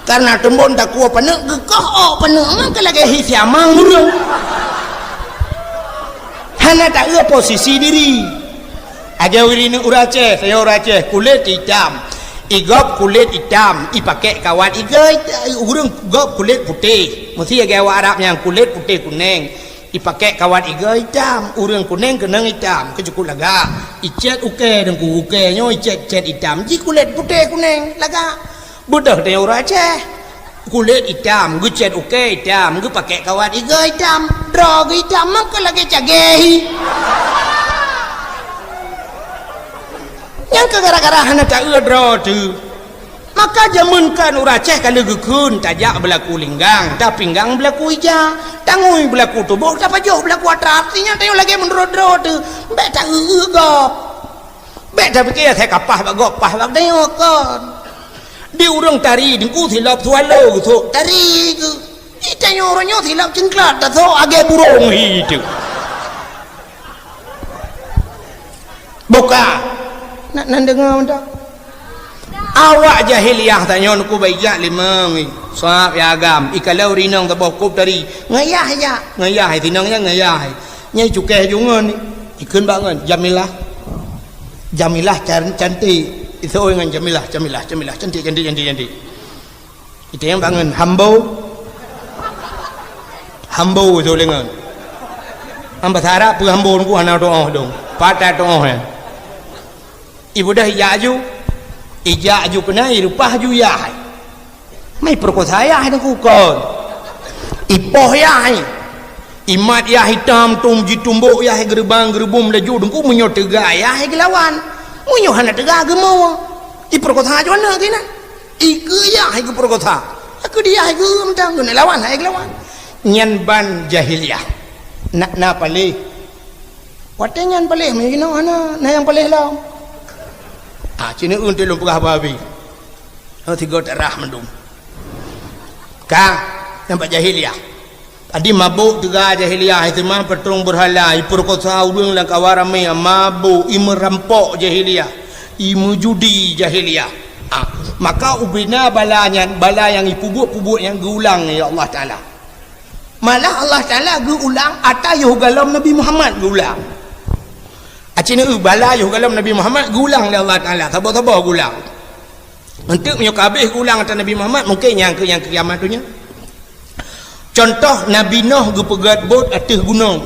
Karena teumbon takue paneuk, geukoh ôk paneuk, maka lagée hi siamang ureuëng. Hana taeu posisi diri. Lagée ureuëng inong ureuëng Aceh, tanyoe ureuëng Aceh, kulét itam. Igob kulét itam, ipakék kawat igoe, ureuëng gob kulét putéh. Meusti lagée awak Arab nyang kulét putéh kuneng. Ipakék kawat igoe itam, ureuëng kuneng keunong itam, keu cukup lagak. Icét ukée Teungku, ukée nyoe icét-cét itam, ji kulét putéh kuneng, lagak. Beudôh tanyoe ureuëng Aceh. Kulét itam, geucét ukée itam, geupakék kawat igoe itam, droe geuh itam, maka lagée cagée hi. Nyang keu gara-gara hana taeu droe teuh. Maka jameun kan ureuëng Aceh ka lheueh geukheun tajak beulaku linggang, tapinggang beulaku ija, tangui beulaku tuboh, tapajoh beulaku atra. Artinya tanyoe lagée meunurot droe teuh, bék taeu-eu gob. Bék tapike asai ka paih bak gob, paih bak tanyoe kon. Di ureuëng tari Teungku silop swallow geusok tari geuh. Di tanyoe uroe nyoe silop cingklat tasok lagée burông hi teuh. Buka. Nak nan deungoe mantong. Awak jahiliyah tanyoe Teungku bak ijak limong, sab ya agam. Ikalon ureuëng inong saboh kop tari. Ngayah ijak. Ngayah, sinong nyan ngayah. Nyang cukéh ju ngon. Ikheun bak ngon. Jamilah. Jamilah can-, cantik. Isoi ngon Jamilah, Jamilah, Jamilah. Cantik, cantik, cantik, cantik. Itu nyang bangun hambo. Hambo tu lengan. Am bahasa Arab peue hambo Teungku hana tuoh dong. Patat tuoh ya. Ibudah ijak aju. Ijak aju keunan, ireupah aju yah. Mai peurekosa yah Teungku kon. Ipoh yah. Imat yah itam tum jitumbok yah geureubang-geureubum laju Teungku meunyoe teuga yah geulawan. Meunyoe hana teuga geumoe. Ipeurekosa aju aneuk keunan. Ikeue yah hai geupeurekosa. Aku dia hai geu mantong geuneuk lawan hai geulawan. Nyan ban jahiliyah. Nak na paléh. Watée nyan paléh meunyoe jinoe hana na nyang paléh lom. Ah, cine eun teuh lôn peugah babi. Oh, tiga darah mandum. Ka, nyang bak jahiliyah. Tadi mabök teuga jahiliyah, iseumah patrong beurhala, ipeurekosa ureuëng lam kawan ramé, mabök, imeurampok jahiliyah, imeujudi jahiliyah. Ha, maka ubena bala nyan, bala nyang ipeubuet-peubuet nyang geuulang lé Allah Taala. Malah Allah Taala geuulang ata yoh galom Nabi Muhammad geuulang. Acina eu bala yoh galom Nabi Muhammad geuulang lé Allah Taala, saboh-saboh geuulang. Enteuk meunyoe ka habéh geuulang ata Nabi Muhammad, mungken nyang keu, nyang keu kiamat donya. Contoh, Nabi Noh geupeugét bot ateueh gunong.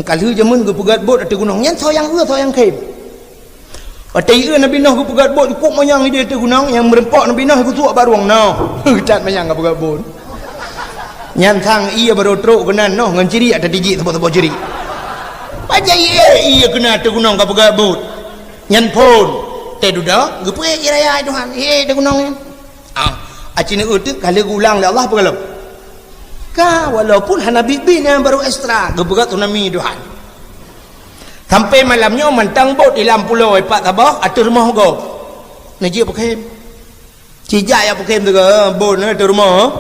Ka lheueh jameun geupeugét bot ateueh gunong, nyan soe nyang eu, soe nyang khem. Watée ieu Nabi Noh geupeugét bot, cukôp manyang idéh ateueh gunong, nyang meureumpok Nabi Noh geusuek bak rueng Noh. That manyang geupeugét bot. Nyan sang ie barô trok keunan Noh ngon cirik ata tijik saboh-saboh cirik. Bah Jai, eh, iya keunan teugunong ka peugah buet. Nyan phon. Teududoe, geupeuék ji raya Tuhan. Eh, teugunong nyan. Ah, aci neueu teuk ka lheueh geulang lé Allah peugah lom. Ka, walaupun hana bit-bit nyan baru ekstra, geupeugah tsunami Tuhan. Sampai malam nyoe mantong bot di lam pulo Pak Saboh ateueh rumoh gob. Neujeuet peukem. Cijak jak peukem teuka, bot na ateueh rumoh.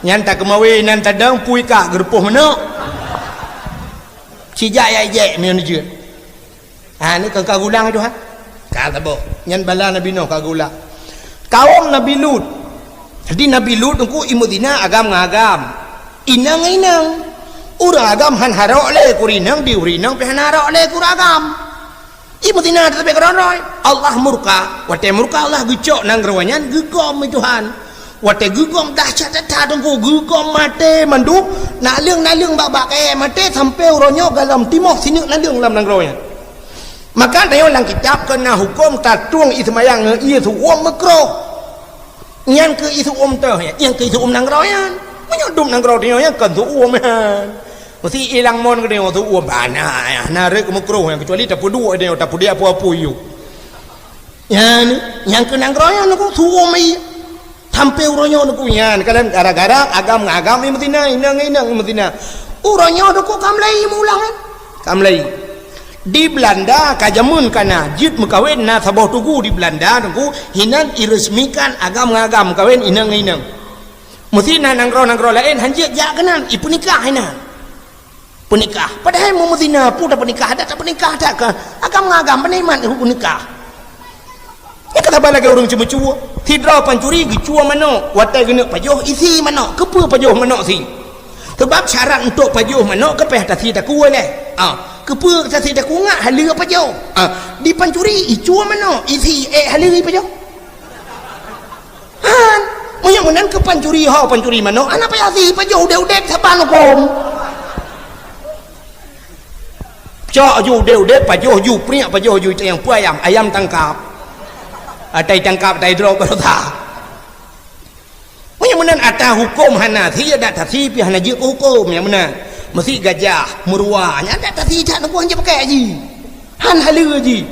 Nyan takeumawe nan tadong pui ka geureupôh manok. Cijak jak ijek meunyoe neujeuet. Ha, ni ka geulang Tuhan. Ka saboh. Nyan bala Nabi Nuh ka geulang. Kaum Nabi Lut. Jadi Nabi Lut teungku i meuzina agam ngon agam. Inong ngon inong. Ureuëng agam han harok lé keu ureuëng inong, di ureuëng inong pih han harok lé keu ureuëng agam. I meuzina teutabek keudroe-droe. Allah murka. Watée murka Allah geucok nanggroe nyan geugom lé Tuhan. Watée geugom dahsyat that teungku, geugom maté mandum, naleueng-naleueng bak-bak kayée maté sampoe uroe nyoe galom timoh sineuk naleueng lam nanggroe nyan. Maka tanyoe lam kitab keu na huköm tatueng ie seumayang ngon ie seuuem meukroh. Nyan keu ie seuuem teuh, nyan keu ie seuuem nanggroe nyan. Meunyoe dum nanggroe tanyoe nyan kon seuuem nyan. Meusti ilang mon keu tanyoe seuuem bana, na rhot meukroh nyan, keucuali tapeuduek tanyoe, tapeuduek apui-apui yue. Nyan, nyang keu nanggroe nyan teungku seuuem ie. Sampoe uroe nyoe teungku nyan, kalon gara-gara agam ngon agam i meuzina, inong ngon inong i meuzina. Uroe nyoe teungku ka mulai meuulang, eh. Ka mulai. Di Belanda ka jameun ka na, jeuet meukawen na saboh tugu di Belanda teungku, hinan iresmikan agam ngon agam meukawen inong ngon inong. Meusti na nanggroe-nanggroe laén han jeuet jak keunan, ipeunikah hinan. Peunikah. Padahai meumeutina peue tapeunikah, adak tapeunikah that ka. Agam ngon agam, beuneuk mat peunikah. Nyan ka saban lagée ureuëng ceumeucue. Sidroe pancuri geucue manok, watée geuneuk pajoh, isi manok. Keupeue pajoh manok si? Sabab syarat untuk pajoh manok keu pih tasi takue lé. Ah, keupeue tasi takue ngat haleue pajoh? Ah, di pancuri icue manok, isi ék haleue pajoh. Han, meunyoe meunan keu pancuri ho, pancuri manok, hana payah si pajoh udeb-udeb saban huköm. Cok ju udeb-udeb, pajoh ju priek, pajoh ju iteng peue ayam, ayam tangkap. Atai tangkap, atai droe baroesa. Meunyoe meunan ata huköm hana si, adak tasi pih hana jeuet keu huköm nyang meunan. Meusti gajah, meuruwa, nyan adak tasi that teungku han jeuet pakai ji. Han haleue ji.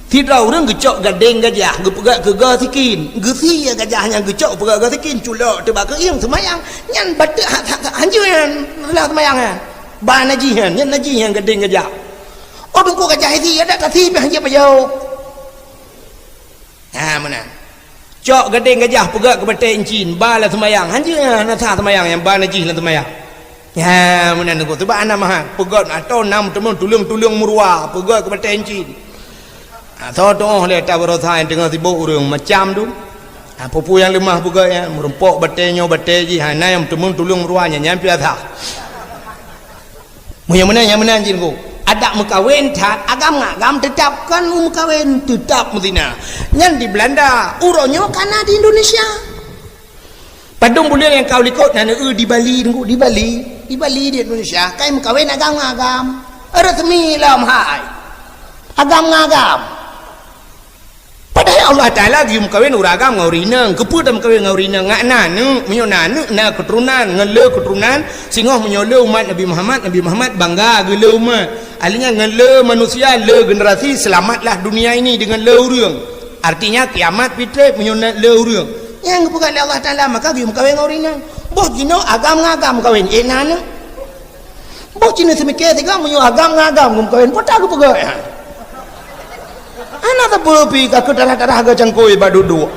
Sidroe ureuëng geucok gadeng gajah, geupeugah keu goe sikin. Geusie gajah nyan geucok peugah goe sikin, culok teubak keuieng seumayang. Nyan bateuk ha-, ha-, ha-, hanjeuet nyan, reulah seumayang nyan. Ba najih nyan, nyan najih nyan gadeng gajah. Oh, teungku gajah isi, adak tasi pih han jeuet pajoh. Ha, meunan. Cok gadeng gajah peugöt keu batèe incin, ba lam seumayang. Hanjeuet nyan, na sah seumayang nyang ba najih lam seumayang. Ha, meunan teungku. Sabab hana meuhat. Peugöt atau na meuteumèe tuleueng-tuleueng meuruwa, peugöt keu batèe incin. Ha, soe tu'oh lé ata baroesa nyang teungoh sibôk ureueng macam tu. Ha, peue-peue nyang leumah peugöt nyan, meurumpok batèe nyoe, batèe jih, ha, na nyang meuteumèe tuleueng meuruwa nyan, nyan pih sah. Meunyoe meunan, nyang meunan jih teungku. Adak meukawen that, agam ngon agam teutab kon meukawen, teutab meuzina. Nyan di Belanda, uroe nyoe ka na di Indonesia. Padum buleuen nyang ka u likot na neueu di Bali teungku, di Bali. Di Bali di Indonesia, kai meukawen agam ngon agam. Resmi lom hai. Agam ngon agam. Padahai Allah Taala geuyue meukawen ureueng agam ngon ureueng inong. Keupeue tameukawen ngon ureueng inong? Ngat na aneuk, meunyoe na aneuk, na keuturonan, ngon le keuturonan, singoh meunyoe le umat Nabi Muhammad, Nabi Muhammad bangga geu le umat. Ahli nyan ngon le manusia, le generasi, selamatlah dunia ini dengan le ureueng. Artinya kiamat pih trép meunyoe na le ureueng. Nyang geupeugah lé Allah Taala, maka geuyue meukawen ngon ureueng inong. Boh jinoe agam ngon agam meukawen, éh na aneuk. Boh cit neuseumiké sigoe meunyoe agam ngon agam geumeukawen, peue ta geupeugah nyan? Hana sapeue pih ka keu tarah-tarah geucangkôi bak duek-duek.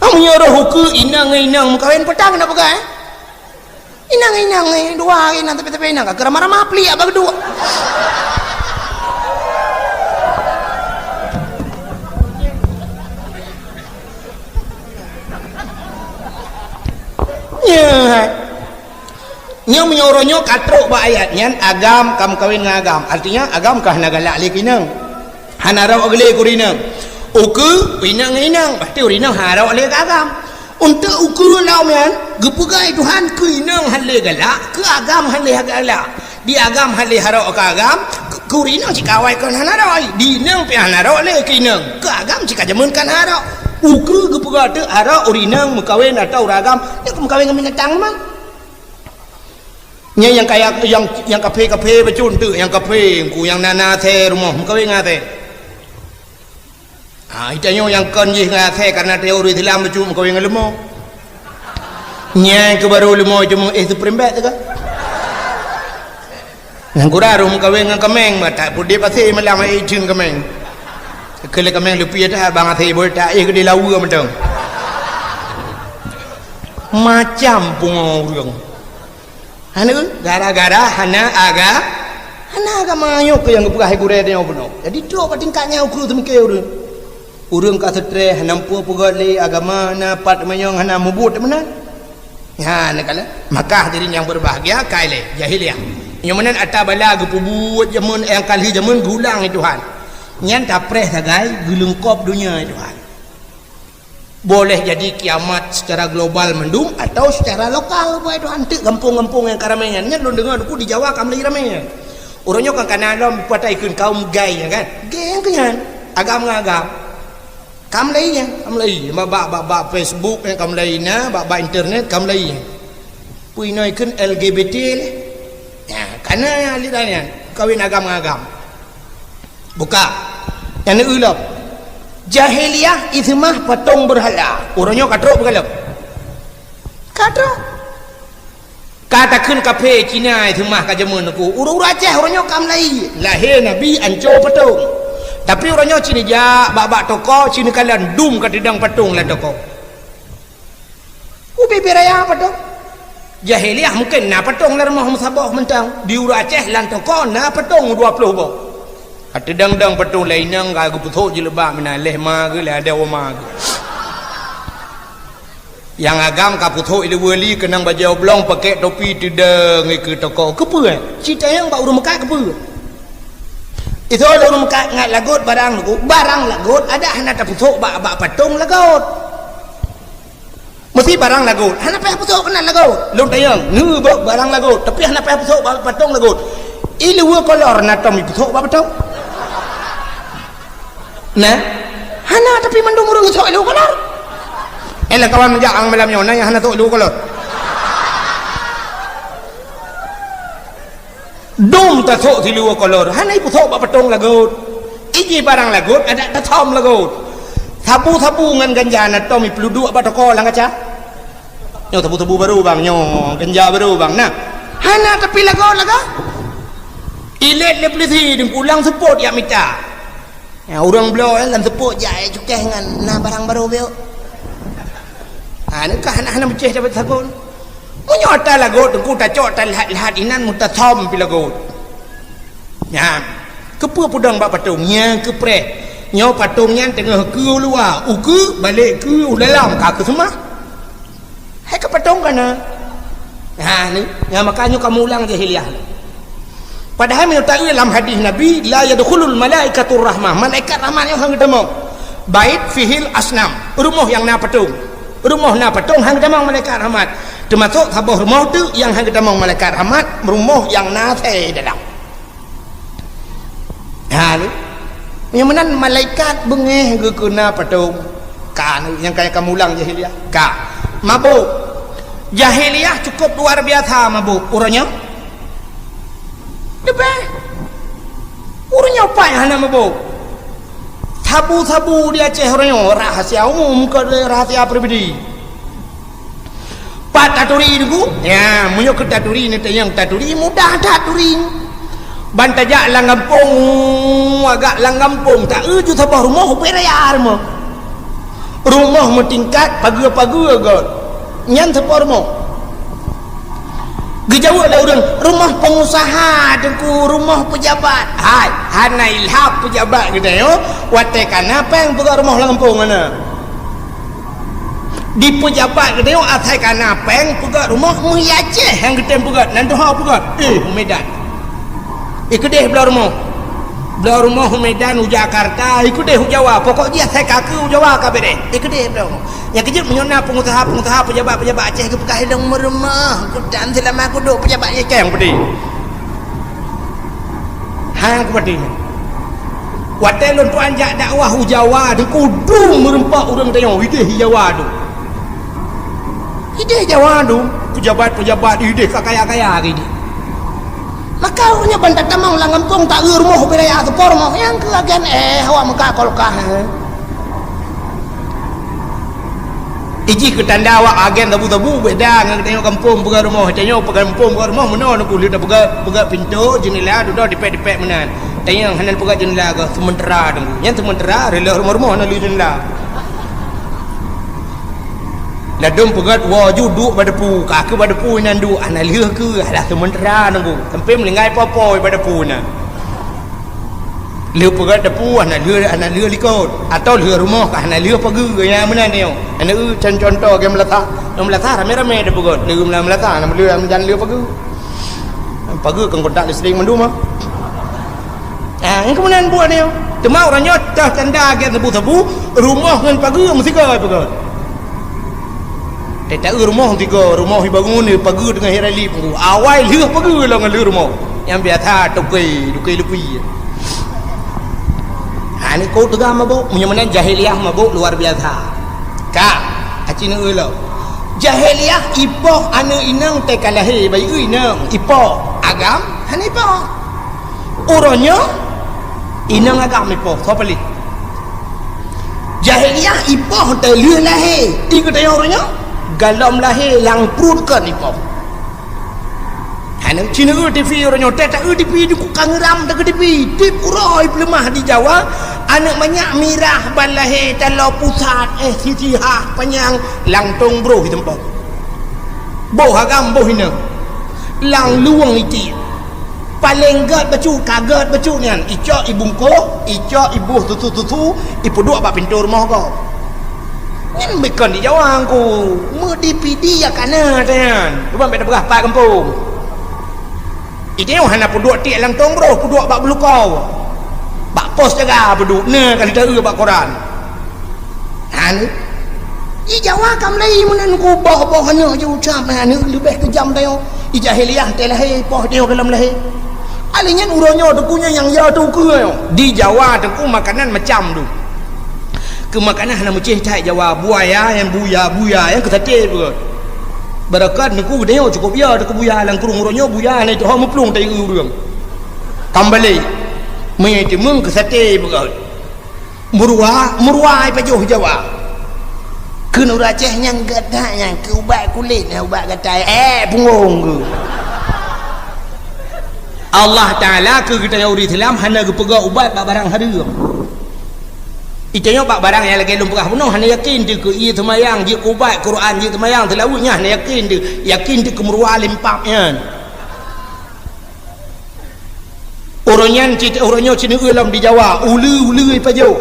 Ah, meunyoe roh ukeue inong ngon inong meukawen, peue ta keuneuk peugah, eh? Inong ngon inong, eh, dua inong tapi-tapi inong ka keu ramah-ramah pliek bak duek. Nyan. Nyoe meunyoe uroe nyoe ka trok bak ayat nyan, agam ka meukawen ngon agam. Artinya, agam ka hana galak lé keu inong. Hana rhot lé keu ureueng inong. Ukeue, inong ngon inong. Pasti ureueng inong hana rhot lé keu agam. Untuk ukeue lom nyan, geupeugah Tuhan keu inong hana lé galak, keu agam hana lé galak. Di agam hana lé harok keu agam, keu, keu ureueng inong cit ka awai kon hana rhot, di inong pih hana rhot lé keu inong, keu agam cit ka jameun kon harok. Ukeue geupeugah teuk harok ureueng inong meukawen atau ureueng agam, nyoe meukawen ngon binatang teuma. Nyan nyang kaya, nyang, nyang kaphé-kaphé bacut teuk, nyang kaphé, engku nyang na, na asèe rumoh, meukawen ngon asèe. Ha, geutanyoe nyang kon jih ngon asèe karena teuh ureueng Islam bacut meukawen ngon leumo. Nyan keuh barô leumo cuma éh supreme bed teuka. Nyang kurang roh meukawen ngon kaméng, bah that peuet di pasi malam ai cun kaméng. Keu lé kaméng leupie that bang asèe boh that éh keudéh laweue mantong. Macam pungo ureueng. Hana, gara-gara hana aga-, hana agama nyoe keuh nyang geupeugah gurèe tanyoe bunoe. Jadi trok bak tingkat nyan ukeue seumike ureueng. Ureueng ka seutres, hana muphom peugöt lé agama, na pat manyong hana mubuet meunan. Nyan kala, maka hadirin yang berbahagia, ka ilèe jahiliyah. Nyoe meunan ata bala geupeubuet jameun nyang ka lheueh jameun geulang lé Tuhan. Nyan tapreh sagai geuleungkop donya lé Tuhan. Boleh jadi kiamat secara global mandum atau secara lokal, buet Tuhan, teuk gampông-gampông nyang ka ramè nyan. Nyan lôn deungö, di Jawa ka mulai ramè nyan. Uroe nyoe kan kana lom peukatai kheun kaum gay nyan kan. Gay nyan keu nyan. Agam ngon agam. Ka mulai nyan, ka mulai. Bak, bak, bak, bak Facebook nyan ka mulai na, bak, bak internet ka mulai nyan. Peue inoi kheun L G B T lé. Nyan, kana nyan lit nyan. Kawin agam ngon agam. Buka. Nyang neueu lom. Jahiliyah iseumah patong beurhala. Uroe nyoe ka trok beugalom. Ka trok. Ka takheun kaphé Cina iseumah ka jameun ku. Ureueng-ureueng Aceh uroe nyoe ka mulai. Lahé Nabi anco patong. Tapi uroe nyoe ci neujak bak-bak toko, ci neukalon dum ka teudong patong lam toko. Ubé-bé raya patong. Jahiliyah mungken na patong lam rumoh meusaboh mantong. Di ureueng Aceh lam toko na patong dua ploh boh. Ka teudong-dong patong lé inong ka geupeusok jilbab meunan lé ma geuh lé adoe ma geuh. Nyang agam ka peusok ileue li keunong bajèe oblong pakèk topi teudong keu toko. Keupeue? Ci tanyong bak ureueng meukat keupeue? Itu ureueng meukat ngat lagot barang lagot, barang lagot adak hana tapeusok bak, bak patong lagot. Meusti barang lagot, hana payah peusok keunan lagot. Lôn tanyong, ngeubok barang lagot, tapi hana payah peusok ba-, patong lagot. Ileue kolor na tom ipeusok bak patong? Nah, hana, tapi mandum ureueng sok ileue kolor. Eh, lam kawan meujak ang malam nyoe, na nyang hana sok ileue kolor. Dum tasok siluweue kolor, hana ipeusok bak patong lagot. Iji barang lagot, adak tasom lagot. Sabu-sabu ngon ganja na tom ipeuduek bak toko lam kaca. Nyoe sabu-sabu barô bang, nyoe ganja barô bang. Nah, hana tapi lagot-lagot. Ilét lé peulisi deungku lam seupôt jak mita. Ya, ureueng bloe, eh, lam seupôt jak, eh, cukéh ngon na barang barô biôk. Ha, neuka hana, hana meucéh dapat sagon. Meunyoe ata lagot, teungku tacok ata lahat-lahat inan meutasom pi lagot. Nyan, keupeue peudong bak patong? Nyang keupreh. Nyoe patong nyan teungoh keu u luwa, ukeue balek keu u dalam, ka keu seumah. Hai ka patong kana? Ha, ni, nyang maka nyoe kamoe ulang jahiliyah. Padahai meunyoe taeu lam hadis Nabi, "La yadkhulul malaikatur rahmah." Malaikat rahmat nyoe han geutamong. Bait fihil asnam, rumoh nyang na patong. Rumoh na patong han geutamong malaikat rahmat. Teumasok saboh rumoh teuk nyang han geutamong malaikat rahmat, rumoh nyang na asèe dalam. Ha, ni. Nyang meunan malaikat beungéh geukeuna patong. Ka, ni, nyang kaya kamulang jahiliyah. Ka. Mabôk. Jahiliyah cukup luar biasa mabôk. Uroe nyoe? Leubeh. Uroe nyoe pat hana mabôk. Sabu-sabu di Aceh uroe nyoe rahasia umum, kon rahasia pribadi. Pat taturi teungku? Ya, meunyoe keu taturi, neutanyong taturi, mudah that turi. Ban tajak lam gampông, agak lam gampông, taeu ju saboh rumoh, ubé raya rumoh. Rumoh meutingkat, pageue-pageue göt. Nyan saboh rumoh. Geujaweueb lé ureueng, "Rumoh pengusaha, teungku, rumoh pejabat." Hai, hana ilham pejabat geutanyoe, watèe kana pèng peugöt rumoh lam gampông hana. Di pejabat geutanyoe asai kana pèng peugöt rumoh meuhiaséh nyang geutem peugöt, nan tuha peugöt, eh, u Medan. Ikeudeh bloe rumoh. Bloe rumoh u Medan, u Jakarta, ikeudeh u Jawa. Pokok jih asai ka keu u Jawa ka beureh. Ikeudeh bloe rumoh. Nyang keujeuet meunyoe na pengusaha-pengusaha, pejabat-pejabat Aceh geupeugah ilong meurumoh, kutan seulama kuduek pejabat nyang keng peudeh. Hang kupeudeh. Watèe lôn tuan jak dakwah u Jawa, di kudung meureumpok ureueng tanyoe, ideh i Jawa tu. Ideh Jawa tu, pejabat-pejabat ideh ka kaya-kaya ideh. Maka ureuëng nyan ban tatamong lam gampông, taeu rumoh bak raya, teupo rumoh, nyang keu agen, eh, awak meukat kolkah, eh. Ijih keu tanda awak agen sabu-sabu, beda ngon geutanyoe gampông peugah rumoh. Tanyoe peugah gampông peugah rumoh, meunoe Teungku, lheueh tapeugah, peugah pintoe, jeundela, dudoe dipek-dipek meunan. Tanyoe hana peugah jeundela, geuh seumeutara Teungku. Nyan seumeutara, reuloh rumoh-rumoh hana lheueh jeundela. Ladôm peugét woe ju duek bak depu, ka keuh bak depu inan duek, hana lheueh keuh, alah seumeutara Teungku. Sampoe meuninggai po-po bak depu na. Lheueh peugét depu, hana lheueh, hana lheueh likot. Atau lheueh rumoh ka hana lheueh pageue, nyang meunan nyoe. Hana eu con-, contoh lagèe Meulasa. Lam Meulasa ramé-ramé tapeugét. Lheueh lam Meulasa, hana lheueh, hana lheueh pageue. Pageue kon kontak listrik mandum, ah. Ah, nyang keumudian buet nyoe. Teuma uroe nyoe teuh tanda lagèe sabu-sabu, rumoh ngon pageue meusigoe peugah. Teuta rumoh sigoe, rumoh ibangun, pageue teungoh irali peunggu. Awai lheueh pageue lom ngon lheueh rumoh. Nyang biasa toke, toke lupi. Ha, ni kok teuga mabök, meunyoe meunan jahiliyah mabök luar biasa. Ka, aci neueu lom. Jahiliyah ipoh aneuk inong teuka lahé, bayeue inong, ipoh agam, hana ipoh. Uroe nyoe, inong agam ipoh, soe paléh? Jahiliyah ipoh teulheueh lahé, di geutanyoe uroe nyoe, galom lahé lam pruet kon ipoh. Aneuk ci neueu tivi uroe nyoe, teuta eu tivi di ku kangeram teuka tivi, tiep uroe peuleumah di Jawa, aneuk manyak mirah ban lahé taloe pusat, eh, sisi hah panyang, langtong broh iteumpok. Boh agam boh inong, lam luwang itiek. Paleng gét bacut, ka gét bacut nyan, icok ibungkôh, icok iboh susu-susu, ipeuduek bak pintoe rumoh gob. Nyan bukon di Jawa Teungku, meudipidi ya kana nyan. Cuba bèk tapeugah pat gampông. Iteungoh hana peuduek tiek lam tong broh, peuduek bak beulukau. Bak pos jaga peuduek, na ka lheueh taeu bak koran. Hana. Di Jawa ka mulai meunan ku boh-boh aneuk ju ucab aneuk leubeh keujam tanyoe. Di jahiliyah teuh lahé, poh tanyoe gohlom lahé. Alèh nyan uroe nyoe Teungku nyoe nyang ya teuh ukeue nyoe. Di Jawa Teungku makanan macam tu. Keu makanan hana meucéh that Jawa, buya nyang buya, buya nyang keu saté peugah. Beureukat Teungku geutanyoe cukôp ya teuh keu buya lam krueng uroe nyoe buya hana iteuho meuplueng tayue ureueng. Kambalé. Meuitimeueng keu saté peugah. Meuruwa, meuruwa ipajoh Jawa. Kheun ureueng Aceh nyang gét that nyan keu ubat kulét, nyan ubat gatai, eh, punggong keuh. Allah Taala keu geutanyoe ureueng Islam hana geupeugah ubat bak barang hareuem. Itanyoe bak barang nyang lagèe lôn peugah bunoe hana yakin teuh keu ie seumayang, jeuet keu ubat Quran, jeuet seumayang seulaweuet nyan hana yakin teuh, yakin teuh keu meuruwa limpab nyan. Uroe nyan cit, uroe nyoe ci neueu lom di Jawa, uleue-uleue ipajoh.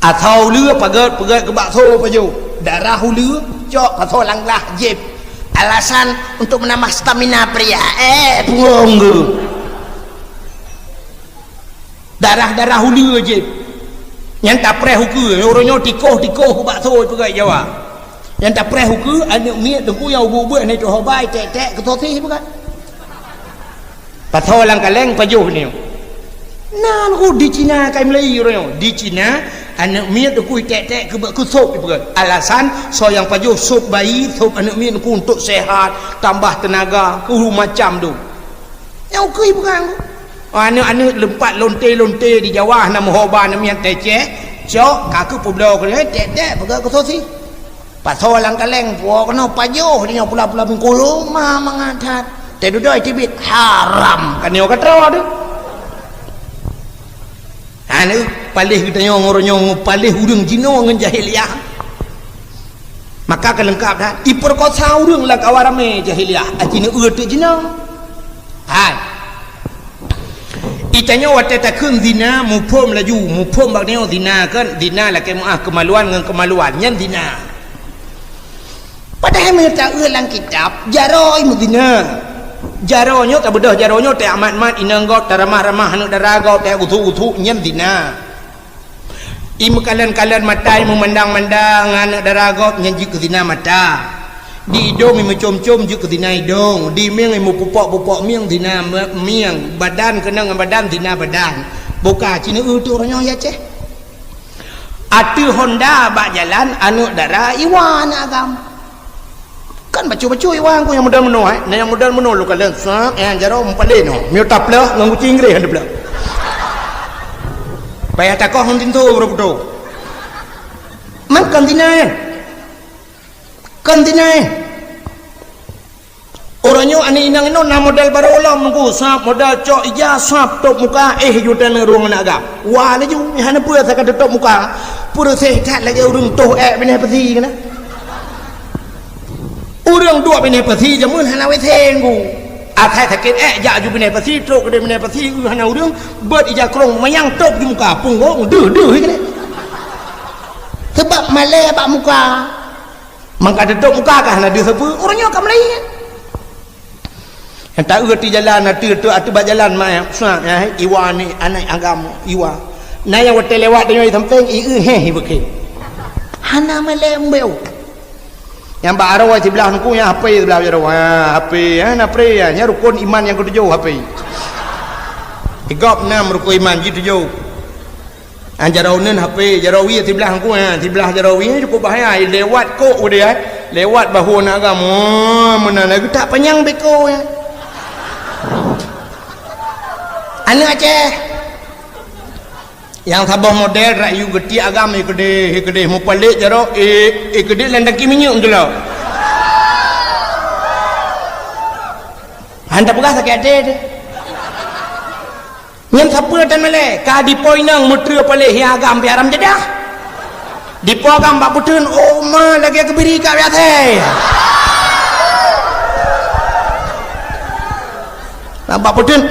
Asoe uleue paget, peugét keu bakso ipajoh. Darah uleue cok pasoe lam glah jieb. Alasan untuk menambah stamina pria. Eh, punggong keuh. Darah-darah uleue jieb. Nyan tapreh ukeue, uroe nyoe tikoh-tikoh keu bakso ipeugét Jawa. Nyan tapreh ukeue, aneuk miet Teungku nyang ubeut-ubeut hana iteuho bai, tek-tek keu sosis ipeugét. Pasoe lam kaleng pajoh nyoe. Na Teungku di Cina kai meulai uroe nyoe. Di Cina, aneuk miet Teungku itek-tek keu, keu sop ipeugét. Alasan, soe nyang pajoh sop bayi, sop aneuk miet Teungku untuk sehat, tambah tenaga, keu macam tu. Nyang ukeue ipeugét Teungku. Aneuk-aneuk leumpat lonte-lonte di Jawa hana meuho ba aneuk miet teucéh, cok, ka keuh peubloe keu tek-tek peugét keu sosis. Pasoe lam kaleng, puwoe keunoe pajoh di nyoe pula-pula bungkôh lom mangat that. Teududoe teubiet haram ka nyoe ka troe teuh. Aneuk paléh geutanyoe ngon uroe nyoe paléh ureueng jinoe ngon jahiliyah. Maka ka leungkap that, ipeukosa ureueng lam kawan ramé jahiliyah, aci neueu teuk jinoe. Hai. Itanyoe watèe takheun zina, muphom laju, muphom bak nyoe zina kan, zina lakèe meu'ah keumaluan ngon keumaluan, nyan zina. Padahai meunyoe taeu lam kitab, jaroe meuzina. Jaroe nyoe tabeudôh jaroe nyoe, teuamat-mat inong gob, taramah-ramah aneuk dara gob, teugusu-gusu, nyan zina. Imeukalon-kalon mata, imeumandang-mandang aneuk dara gob nyan jeuet keu zina mata. Di idong imeucom-com jeuet keu zina idong, di mieng imeupupok-pupok mieng zina me-, mieng, badan keunong ngon badan zina badan. Boh ka ci neueu teuk uroe nyoe ya Aceh. Ateueh honda bak jalan aneuk dara iwa aneuk agam. Kan bacut-bacut iwa ku nyang model meunoe, eh. Nah, nyang model meunoe lôn kalon, sap, eh, jaroe meupaléh nyoe. Meunyoe taplôh ngon guci Inggréh han taplôh. Payah takoh ngon tinto baru putôh. Man kon tina, eh. Kon tina, eh. Uroe nyoe aneuk inong inoe na model barô lom ku, sap model cok ija, sap tôp muka, eh, ju taneuk rueng aneuk agam. Wa laju, hana peue asai ka teutôp muka. Peureuseh that lagèe ureueng toh ék binéh peusi keunan. Ureueng duek binéh peusi jameun hana W C ku. Asai sakét ék jak ju binéh peusi, trok keudéh binéh peusi, eu hana ureueng, beuet ija krông manyang tôp di muka, punggong deuh-deuh keudéh. Sabab malèe bak muka. Mangka teutôp muka ka hana deuh sapeue, ureueng nyoe ka meulayeue. Nyang taeu ateueh jalan, ateueh, ateueh, ateueh bak jalan, mak, eh, sap, eh, iwa ni, aneuk agam, iwa. Na nyang watèe lewat tanyoe sampéng, i eu héh, i beukém. Hana malèe mbeu. Nyang bak aroe siblah nungku, nyang hapé siblah jaroe. Ha, hapé, ha, na pre, ha. Nyan rukon iman nyang keutujôh, hapé. Di gob nam rukon iman jih tujôh. Ha, jaroe uneuen hapé, jaroe wie siblah nungku, ha. Siblah jaroe wie cukôp bahaya. Lewat kok udeh, ha. Lewat bahu aneuk agam. Oh, meunan lagèe tak panyang beko, ha. Aneuk Aceh. Nyang saboh model rayu geutiek agam, eh, keudéh, eh, keudéh mupalét jaroe, eh, eh, keudéh lam tangki minyeuk meutulak. Han tapeugah sakét até teuh. Nyan sapeue tan malèe, ka dipo inong meutreue paléh nyang agam pih haram jadah. Dipo agam bak peuteun, oh ma lagèe keubiri ka biasa. Lam bak peuteun,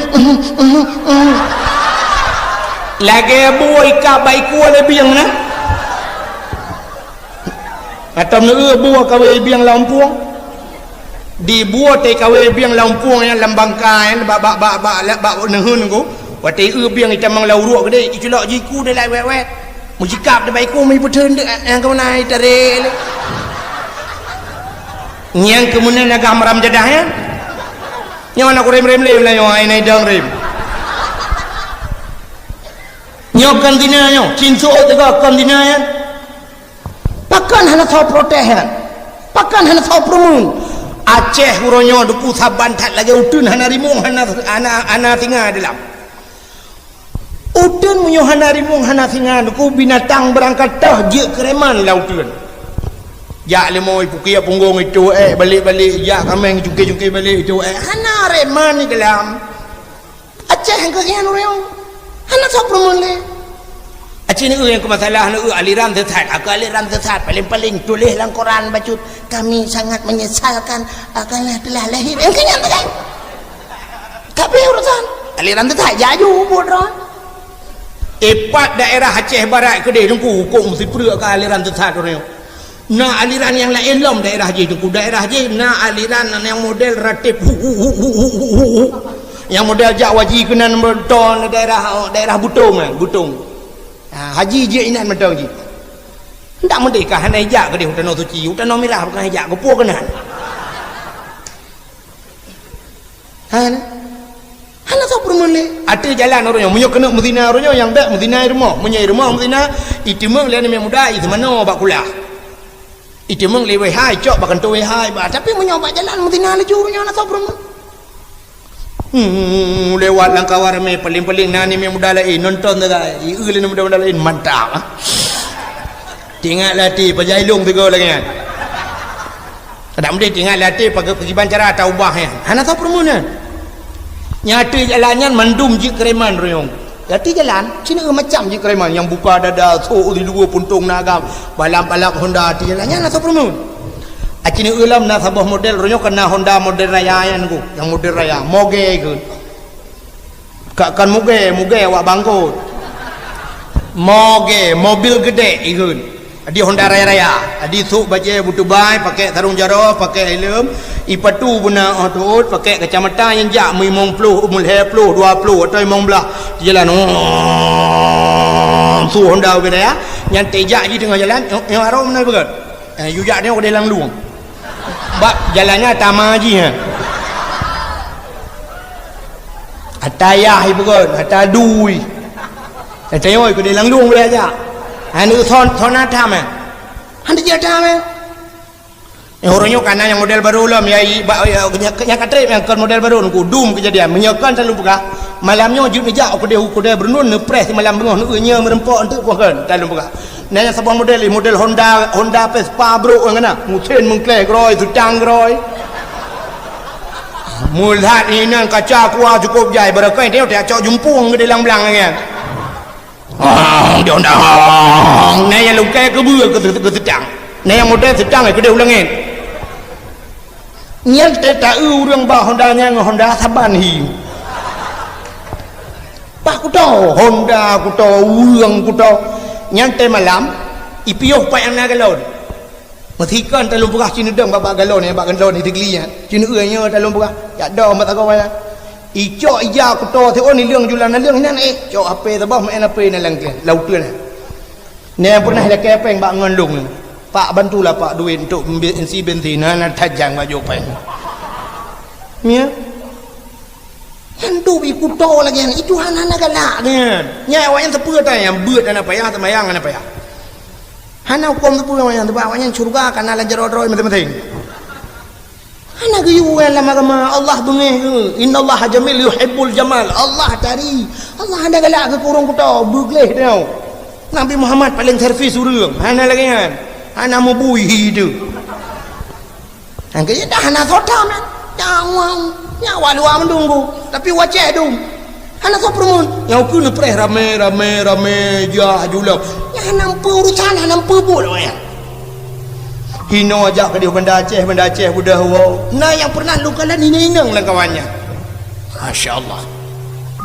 lagèe bue ikab bak iku lé bieng na. Atau neu bue kawé bieng lam pueng. Di bue teuh kawé bieng lam pueng nyan lam bangka nyan bak, bak, bak, bak, bak, bak neuheun ku. Watèe eu bieng itamong lam uruek keudéh, iculok jiku deh lai wet-wet. Meusikap deh bak iku meuipeutreun deh, nyang keumeunan itarek lé. Nyang keumeunan agam haram jadah nyan. Nyoe na kurem-rem lé meulayeue ai nai dong rem. Nyoe kon tina nyoe, cin suôt teuga kon tina nyan. Pakon hana soe protes nyan? Pakon hana soe peureumeun? Aceh uroe nyoe duku saban that lagèe uteuen hana rimueng, hana, hana, hana singa di lam. Uteuen meunyoe hana rimueng, hana singa, duku binatang beurangkat toh jeuet keu reman lam uteuen. Jak leumo ipukiek punggong itu, eh, balek-balek, jak kaméng cungke-cungke balek itu, eh, hana reman di dalam. Aceh nyang keuh nyan ureueng. Hana soe peureumeun lé. Aceh neu nyang keu masalah neu aliran sesat. Aku aliran sesat. Paling-paling tuléh lam koran bacut, "Kami sangat menyesalkan, ah, karena telah lahir." Nyang keu nyan sagai. Tapi urusan aliran sesat, jaju buet droe. Ipat daerah Aceh Barat keudéh teungku huköm sipreuk ka aliran sesat ureueng. Na aliran nyang laén lom daerah jih teungku. Daerah jih na aliran nyang model ratib hu, hu, hu. Nyang model jak waji keunan meuton daerah, daerah Butong, eh, Butong. Ha, haji jih inan mantong jih. Ndak meudeh ka hana ijak keudeh u Tanoh Suci, u Tanoh Mirah bukan ijak, geupue keunan. Hana. Hana soe peureumeun lé. Ateueh jalan ureueng nyoe, meunyoe keuneuk meuzina ureueng nyoe, nyang bèk meuzina i rumoh. Meunyoe i rumoh meuzina, iteumeung lé aneuk muda, iseumanoe bak kulah. Iteumeung lé W H, icok bak kantô W H, bah. Tapi meunyoe bak jalan meuzina laju ureueng nyoe, hana soe peureumeun. Hmm, lewat lam kawan ramé, paléng-paléng na aneuk muda laén, nonton sagai. Ieu lé aneuk muda laén, mantap, ah. Teuingat lé até, pajan ilong sigoe lagèe nyan. Adak meudeh teuingat lé até, pagi-, pakiban cara taubah nyan. Hana soe peureumeun nyan. Nyang ateueh jalan nyan mandum jeuet keu reman ureueng. Ateueh jalan, sineuk macam jeuet keu reman. Nyang buka dada, sôk di luwa puntông na agam. Balap-balap Honda ateueh jalan nyan hana soe peureumeun. Aci neueu lom na saboh model, ureueng nyoe ka na Honda model raya nyan ku. Nyang model raya, mogé keu. Ka, kon mugée, mugée awak bangkot. Mogée, mobil geudek ikheun. Adi Honda raya-raya. Adi sôk bajée beutubai, pakék sarông jaroe, pakék helm, ipatu beuna 'oh teuôt, pakék kacamata nyang jak meulimong ploh, meulhèe ploh, dua ploh atau limong blaih. Jalan, oh, su Honda ubé raya. Nyan teuh jak jih teungoh jalan, nyoe, nyoe arôh meunan peugah. Eh, yue jak nyoe keudeh lam lueng. Bak jalan nyan tama jih, eh. Ata yah ipeugöt, ata dui. Ata yoi keudeh lam lueng boleh jak. Aneuk son, son atam, eh. Hana jeuet atam, eh. Eh, uroe nyoe ka na nyang model barô lom, ya, i, ba, ya, nyang, nyang ka trép nyang kon model barô, nungku dum keujadian. Meunyoe kon talôn peugah, malam nyoe jeuet neujak u keudè, u keudè Brunun, neupreh simalam beungoh, neueu nyoe meureumpok eunteuk poh kon, talôn peugah. Na nyang saboh model, model Honda, Honda Vespa brôk nyang na. Meusén meungklèe groi, seutang groi. Meulat inan kaca kuah cukôp jai, barokon teuh cok jumpueng keu di lam blang nyan. Hong, di Honda, hong. Na nyang lungkai keubeue keu, keu seutang. Na nyang model seutang keu di ulèe ngen. Nyan teuh taeu ureueng ba Honda nyan ngon Honda saban hi. Bah kuto, Honda kuto, ureueng kuto. Nyan teuh malam, ipiôh pat nyang na galon. Meusikon talôn peugah ci neudong bak, bak galon, bak galon di teugli nyan. Ci neueu nyoe talôn peugah, jak dong bak sagoe nyan. Icok ija kuto siôn ileueng julan naleueng nyan, eh, cok H P saboh, main H P na lam kèe, lam uteuen nyan. Nyan pernah ilakèe péng bak ngon lôn. "Pak, bantulah Pak duit untuk mbe-, isi bensin, hana tajang bak jôk péng." Nyan. Nyan dum i kuto lagèe nyan, itu hana, hana galak nyan. Nyan awaknyan sapeue ata nyang beuet hana payah, seumayang hana payah. Hana huköm sapeue awaknyan, sabab awaknyan syeuruga ka na lam jaroe droe maséng-maséng. Hana geuyue lam agama, Allah beungéh geuh. "Innallaha jamil yuhibbul jamal." Allah tari. Allah hana galak keu ureueng kuto, beugleh teuh. Nabi Muhammad paléng servis ureueng, hana lagèe nyan. Hana meubui hi teuh. Nyang keu dah hana soe tham nyan. Nyang wang, nyang wa luwa meudunggu, tapi wacéh dum. Hana soe peurumun. Nyang keu neupreh ramé, ramé, ramé, jah julok. Nyang hana meupeue urusan, hana meupeue buet awaknyan. Hinoe jak keudéh Banda Aceh, Banda Aceh beudôh woe. Na nyang pernah lôn kalon inong-inong lam kawan nyan. Masya Allah.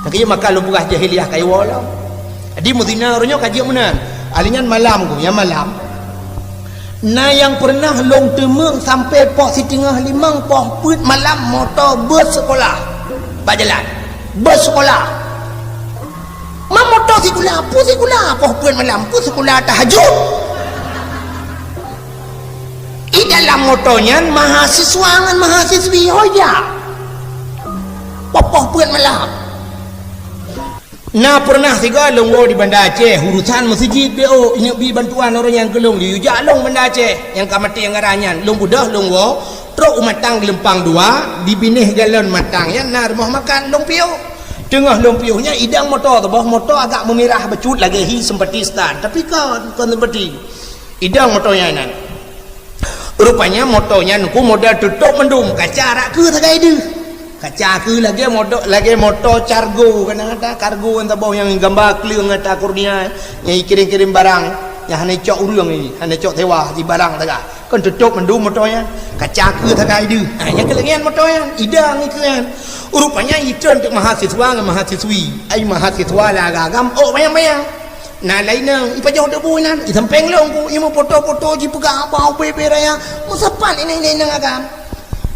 Tapi maka lôn peugah jahiliyah ka iwoe lom. Jadi meuzina uroe nyoe ka jeuet meunan. Ahli nyan malam ku, nyang malam. Na nyang pernah lôn teumeung sampoe poh siteungoh limong, poh peuet malam moto bus sekolah bak jalan. Bus sekolah. Ma moto sikula, peue sikula, poh peuet malam, peue sikula tahajud. Di dalam moto nyan mahasiswa ngon mahasiswi ho jak. Poh-poh peuet malam. Na pernah sigoe lôn woe di Banda Aceh, urusan meuseujid B O, ingat bi bantuan ureueng nyang keu lôn, laju jak lôn Banda Aceh, nyang ka maté nyang gara nyan. Lôn beudôh lôn woe, trok u Matang Geulumpang Dua, di binéh galon Matang nyan na rumoh makan, lôn piôh. Teungoh lôn piôh nyan, idang moto teuboh, moto agak meumirah bacut lagèe hi sempati start, tapi kon, kon sempati. Idang moto nyan inan. Rupanya moto nyan ku model tutôp mandum, kaca rak keue sagai deuh. Kaca keue lagèe moto, lagèe moto cargo, kadang ata kargo nyan saboh nyang gamba kleueng ata kurnia, nyang ikirém-kirém barang, nyang hana icok ureueng, hana icok sewa, di barang sagai. Kon tutôp mandum moto nyan, kaca keue sagai deuh. Ha, nyang keu lagèe nyan moto nyan, idang ikeue nyan. Rupanya itreun teuk mahasiswa ngon mahasiswi. Ai mahasiswa lam agam, oh, bayang-bayang. Na laén inong, ipajoh teuk bu inan, isampéng lôn ku, imeupoto-poto jipeugah haba ubé-ubé raya, meusapat inong-inong agam.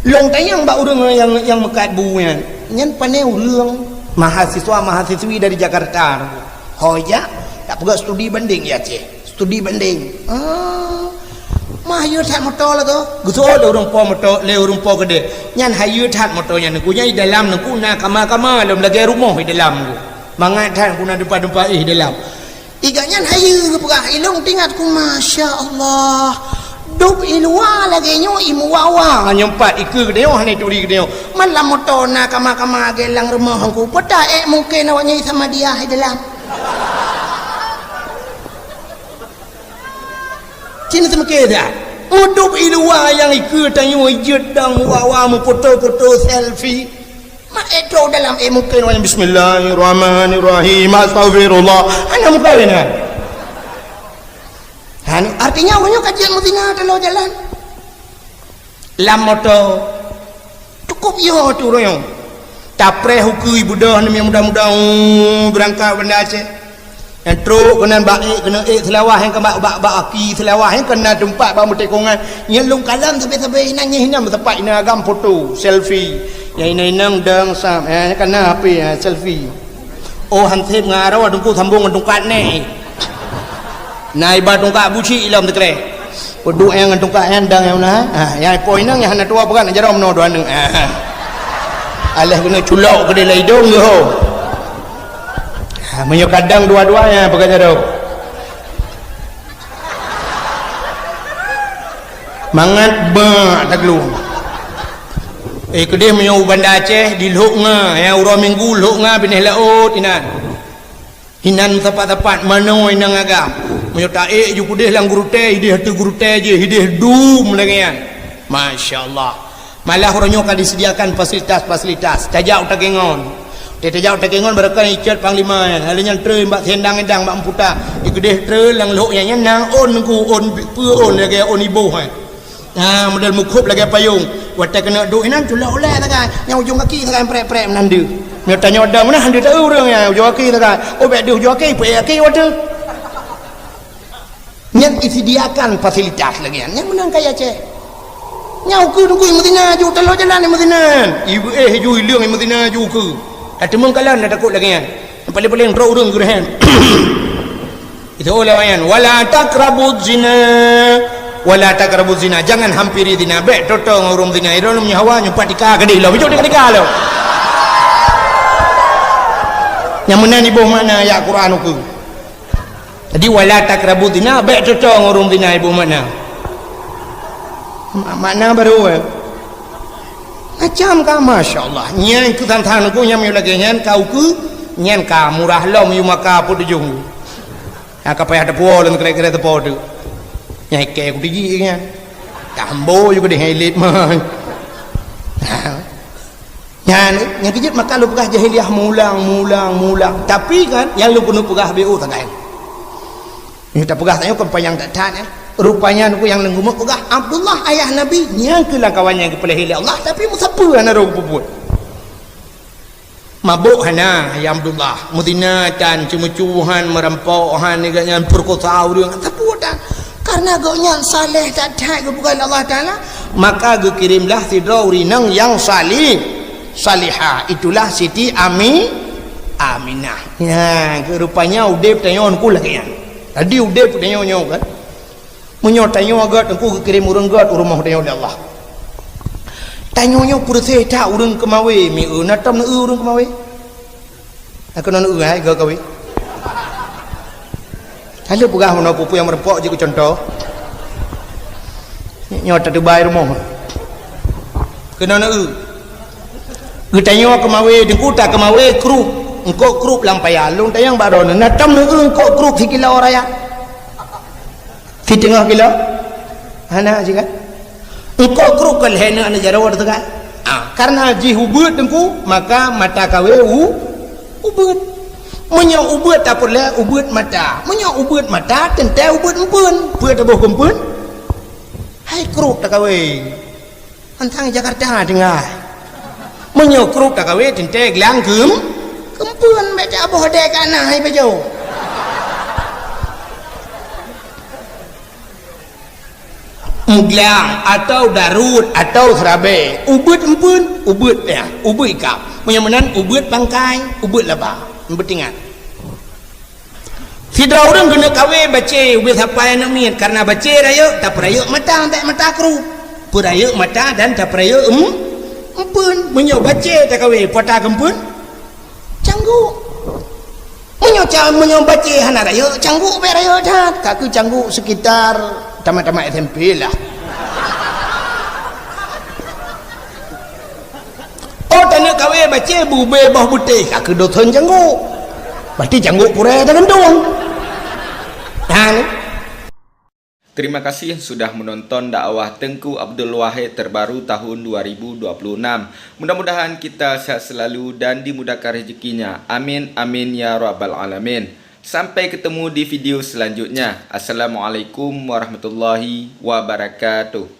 Lôn tanyong bak ureueng nyang, nyang meukat bu nyan, nyan pané ureueng mahasiswa-mahasiswi dari Jakarta. Ho jak, tapeugah studi banding di Aceh. Studi banding. Ah, mah yue that moto lagoe. Geuseuôt lé ureueng po moto, lé ureueng po keudè. Nyan hayeu that moto nyan, nyan ku nyan di dalam nyan ku na kama-kama lom lagèe rumoh di dalam nyan ku. Mangat that ku na teumpat-teumpat éh dalam. I gobnyan hayeu geupeugah, ilôn teuingat ku, masya Allah. Dub i luwa lagèe nyoe i meuwa-wa nyoe pat ikeue geutanyoe hana ituri geutanyoe. Man lam moto na kama-kama lagèe lam rumoh nyan ku. Peue ta ék mungken awaknyan i Samadiyah i dalam. Cit na teumeuké that. Udub i luwa nyang ikeue tanyoe jeuet dang meuwa-wa meupoto-poto selfie. Mak ék trok dalam ék mungken awaknyan bismillahirrahmanirrahim, astaghfirullah. Hana meukawen kan? Hana, artinya awaknyan ka jeuet meuzina taloe jalan. Lam moto. Cukup yo tu royong. Tapreh ukeue beudôh namiet muda-muda, uh, beurangkat Banda Aceh. Nyang trok keunan bak ék, keuneuk ék Seulawah nyang ka bak, bak, bak aki Seulawah nyang keunan teumpat bak meutekongan. Nyan lôn kalon sabe-sabe inan nyan hinan meusapat inan agam foto, selfie. Nyang inong-inong dong sam, eh, nyang kana H P, eh, selfie. Oh, hansép ngon aroe teungku sambong ngon tungkat nèh. Na iba tungkat buci ilom teukreh. Peuduek nyang ngon tungkat nyan dang nyang na. Ha, nyang ipo inong nyang hana tuwoe peugah na jaroe meunoe dua aneuk. Ha, ha. Aléh keuneuk culok keudeh lam idong geuh ho. Ha, meunyoe kadang dua-dua nyang peugah jaroe. Mangat bak taglung. Eh, keudeh meunyoe u Banda Aceh, di Lhok Nga, ya, uroe Minggu Lhok Nga binéh laôt inan. Inan sapat-sapat manoe inong agam. Meunyoe taék ju keudeh lam gurutée, ideh ateueh gurutée jih, ideh dum lagée nyan. Masya Allah. Malah uroe nyoe ka disediakan fasilitas-fasilitas. Tajak u Takengon. Teuh tajak u Takengon barokon icot panglima nyan. Lalu nyan treun bak siendang-endang bak meuputa. Ikeudeh treun lam lhok nyan, nyan na ôn nungku, ôn peue ôn lagée ôn iboh nyan. Ha, model meukhôb lagée payông. Watée keuneuk duek inan culok ulée sagai. Nyang ujong gaki sagai prek-prek meunan deuh. Meunyoe tanyoe dong meunan deuh taeu ureuëng nyan ujong gaki sagai. Oh, bék deuh ujong gaki, peuék gaki watée. Nyan disediakan fasilitas lagée nyan. Nyan meunan kaya Aceh. Nyang ukeue nunggu meuzina ju taloe jalan meuzina. Ibu eh ju ileueng meuzina ju ukeue. Ateumeung kalan dah takot lagée nyan. Yang paling-paling droe ureuëng geureuhem. Itu oleh nyan. Wala taqrabuz zina. Wala taqrabuz zina. Jangan hampiri zina. Bék toto ngon ureuëng zina. Irong nyawa nyumpat tika gadih lo. Bijok tika lo. Nyang meunan iboh makna ayat Quran ukeue. Jadi, wala taqrabu zina, bék toto ngon ureuëng zina ibu makna. Ma-, makna baru, eh. Macam ka, masya Allah. Nyan keu tantang aku nyam yue lagée nyan, ka ukeue, nyan ka murah lom yue maka peutujoh. Ha, ka payah teupeu lom kira-kira teupeu tu. Nyan ikei aku tiji nyan. Tambo juga deh ilit mah. Ha. Nyan, nyang keujeuet maka lôn peugah jahiliyah mulang, mulang, mulang. Tapi kan, nyang lôn keuneuk peugah B O sagai. Nyoe tapeugah tanyoe kon panyang that-that, eh. Rupanya nyoe nyang lôn keuneuk peugah, Abdullah ayah Nabi, nyang keu lam kawan nyang geupeulahé lé Allah, tapi meusapeue hana roh geupeubeuet. Mabök hana, ya Abdullah. Meuzina tan, ceumeucue han, meurampok han, nyan peurekosa ureuëng, sapeue tan. Karena gobnyan saleh that-that geupeugah lé Allah Taala, maka geukirimlah sidroe ureuëng inong nyang salih. Salihah, itulah Siti Ami-, Aminah. Nyan, keu rupanya udeb tanyoe nyoe lagée nyan. Jadi udeb tanyoe nyoe kan. Meunyoe tanyoe gét, Teungku geukirém ureuëng gét u rumoh tanyoe lé Allah. Tanyoe nyoe peureuséh that ureuëng keumawé, mi eu na tom neu ureuëng keumawé. Aku neu hai gét kawé. Lalu peugah meunoe peue-peue nyang meureumpok jeuet keu contoh. Nyoe tatubai rumoh. Keunoe neu. Geutanyoe keumawé, Teungku ta keumawé krup. Eungkôt krup lam paya. Lôn tanyong baroe neu, na tom neu eungkôt krup sikilo raya? Siteungoh kilo? Hana sigat. Eungkôt krup kon lhée neu aneuk jaroe teuga. Ah, karena jih ubeuet Teungku, maka mata kawé u-, ubeuet. Meunyoe ubeuet tapeureulée ubeuet mata. Meunyoe ubeuet mata, teuntée ubeuet empeuen. Peue taboh keu empeuen? Hai krup takawé. Antang Jakarta tinggai. Meunyoe krup takawé teuntée glang keum-, keumpeuen bék taboh dek ka na hai bajo. Meuglang atau darut atau seurabe, ubeuet empeuen, ubeuet ya, ubeuet ikab. Meunyoe meunan ubeuet bangkai, ubeuet laba. Beutingat. Sidroe ureuëng keuneuk kawé bacé ubé sapai aneuk miet, karena bacé rayeuk, tapeurayeuk mata, bék mata krup. Peurayeuk mata dan tapeurayeuk em-, empeuen. Meunyoe bacé takawé, peue ta keumpeuen? Cangguk. Meunyoe ca-, meunyoe bacé hana rayeuk, cangguk bék rayeuk that. Ka keuh cangguk sekitar tamat-tamat S M P lah. Oh, taneuk kawé bacé bubé boh butéh, ka keuh dothon cangguk. Berarti cangguk purée tagantung. Nyan. Terima kasih sudah menonton dakwah Teungku Abdul Wahid terbaru tahun dua ribu dua puluh enam. Mudah-mudahan kita sehat selalu dan dimudahkan rezekinya. Amin, amin, ya rabbal alamin. Sampai ketemu di video selanjutnya. Assalamualaikum warahmatullahi wabarakatuh.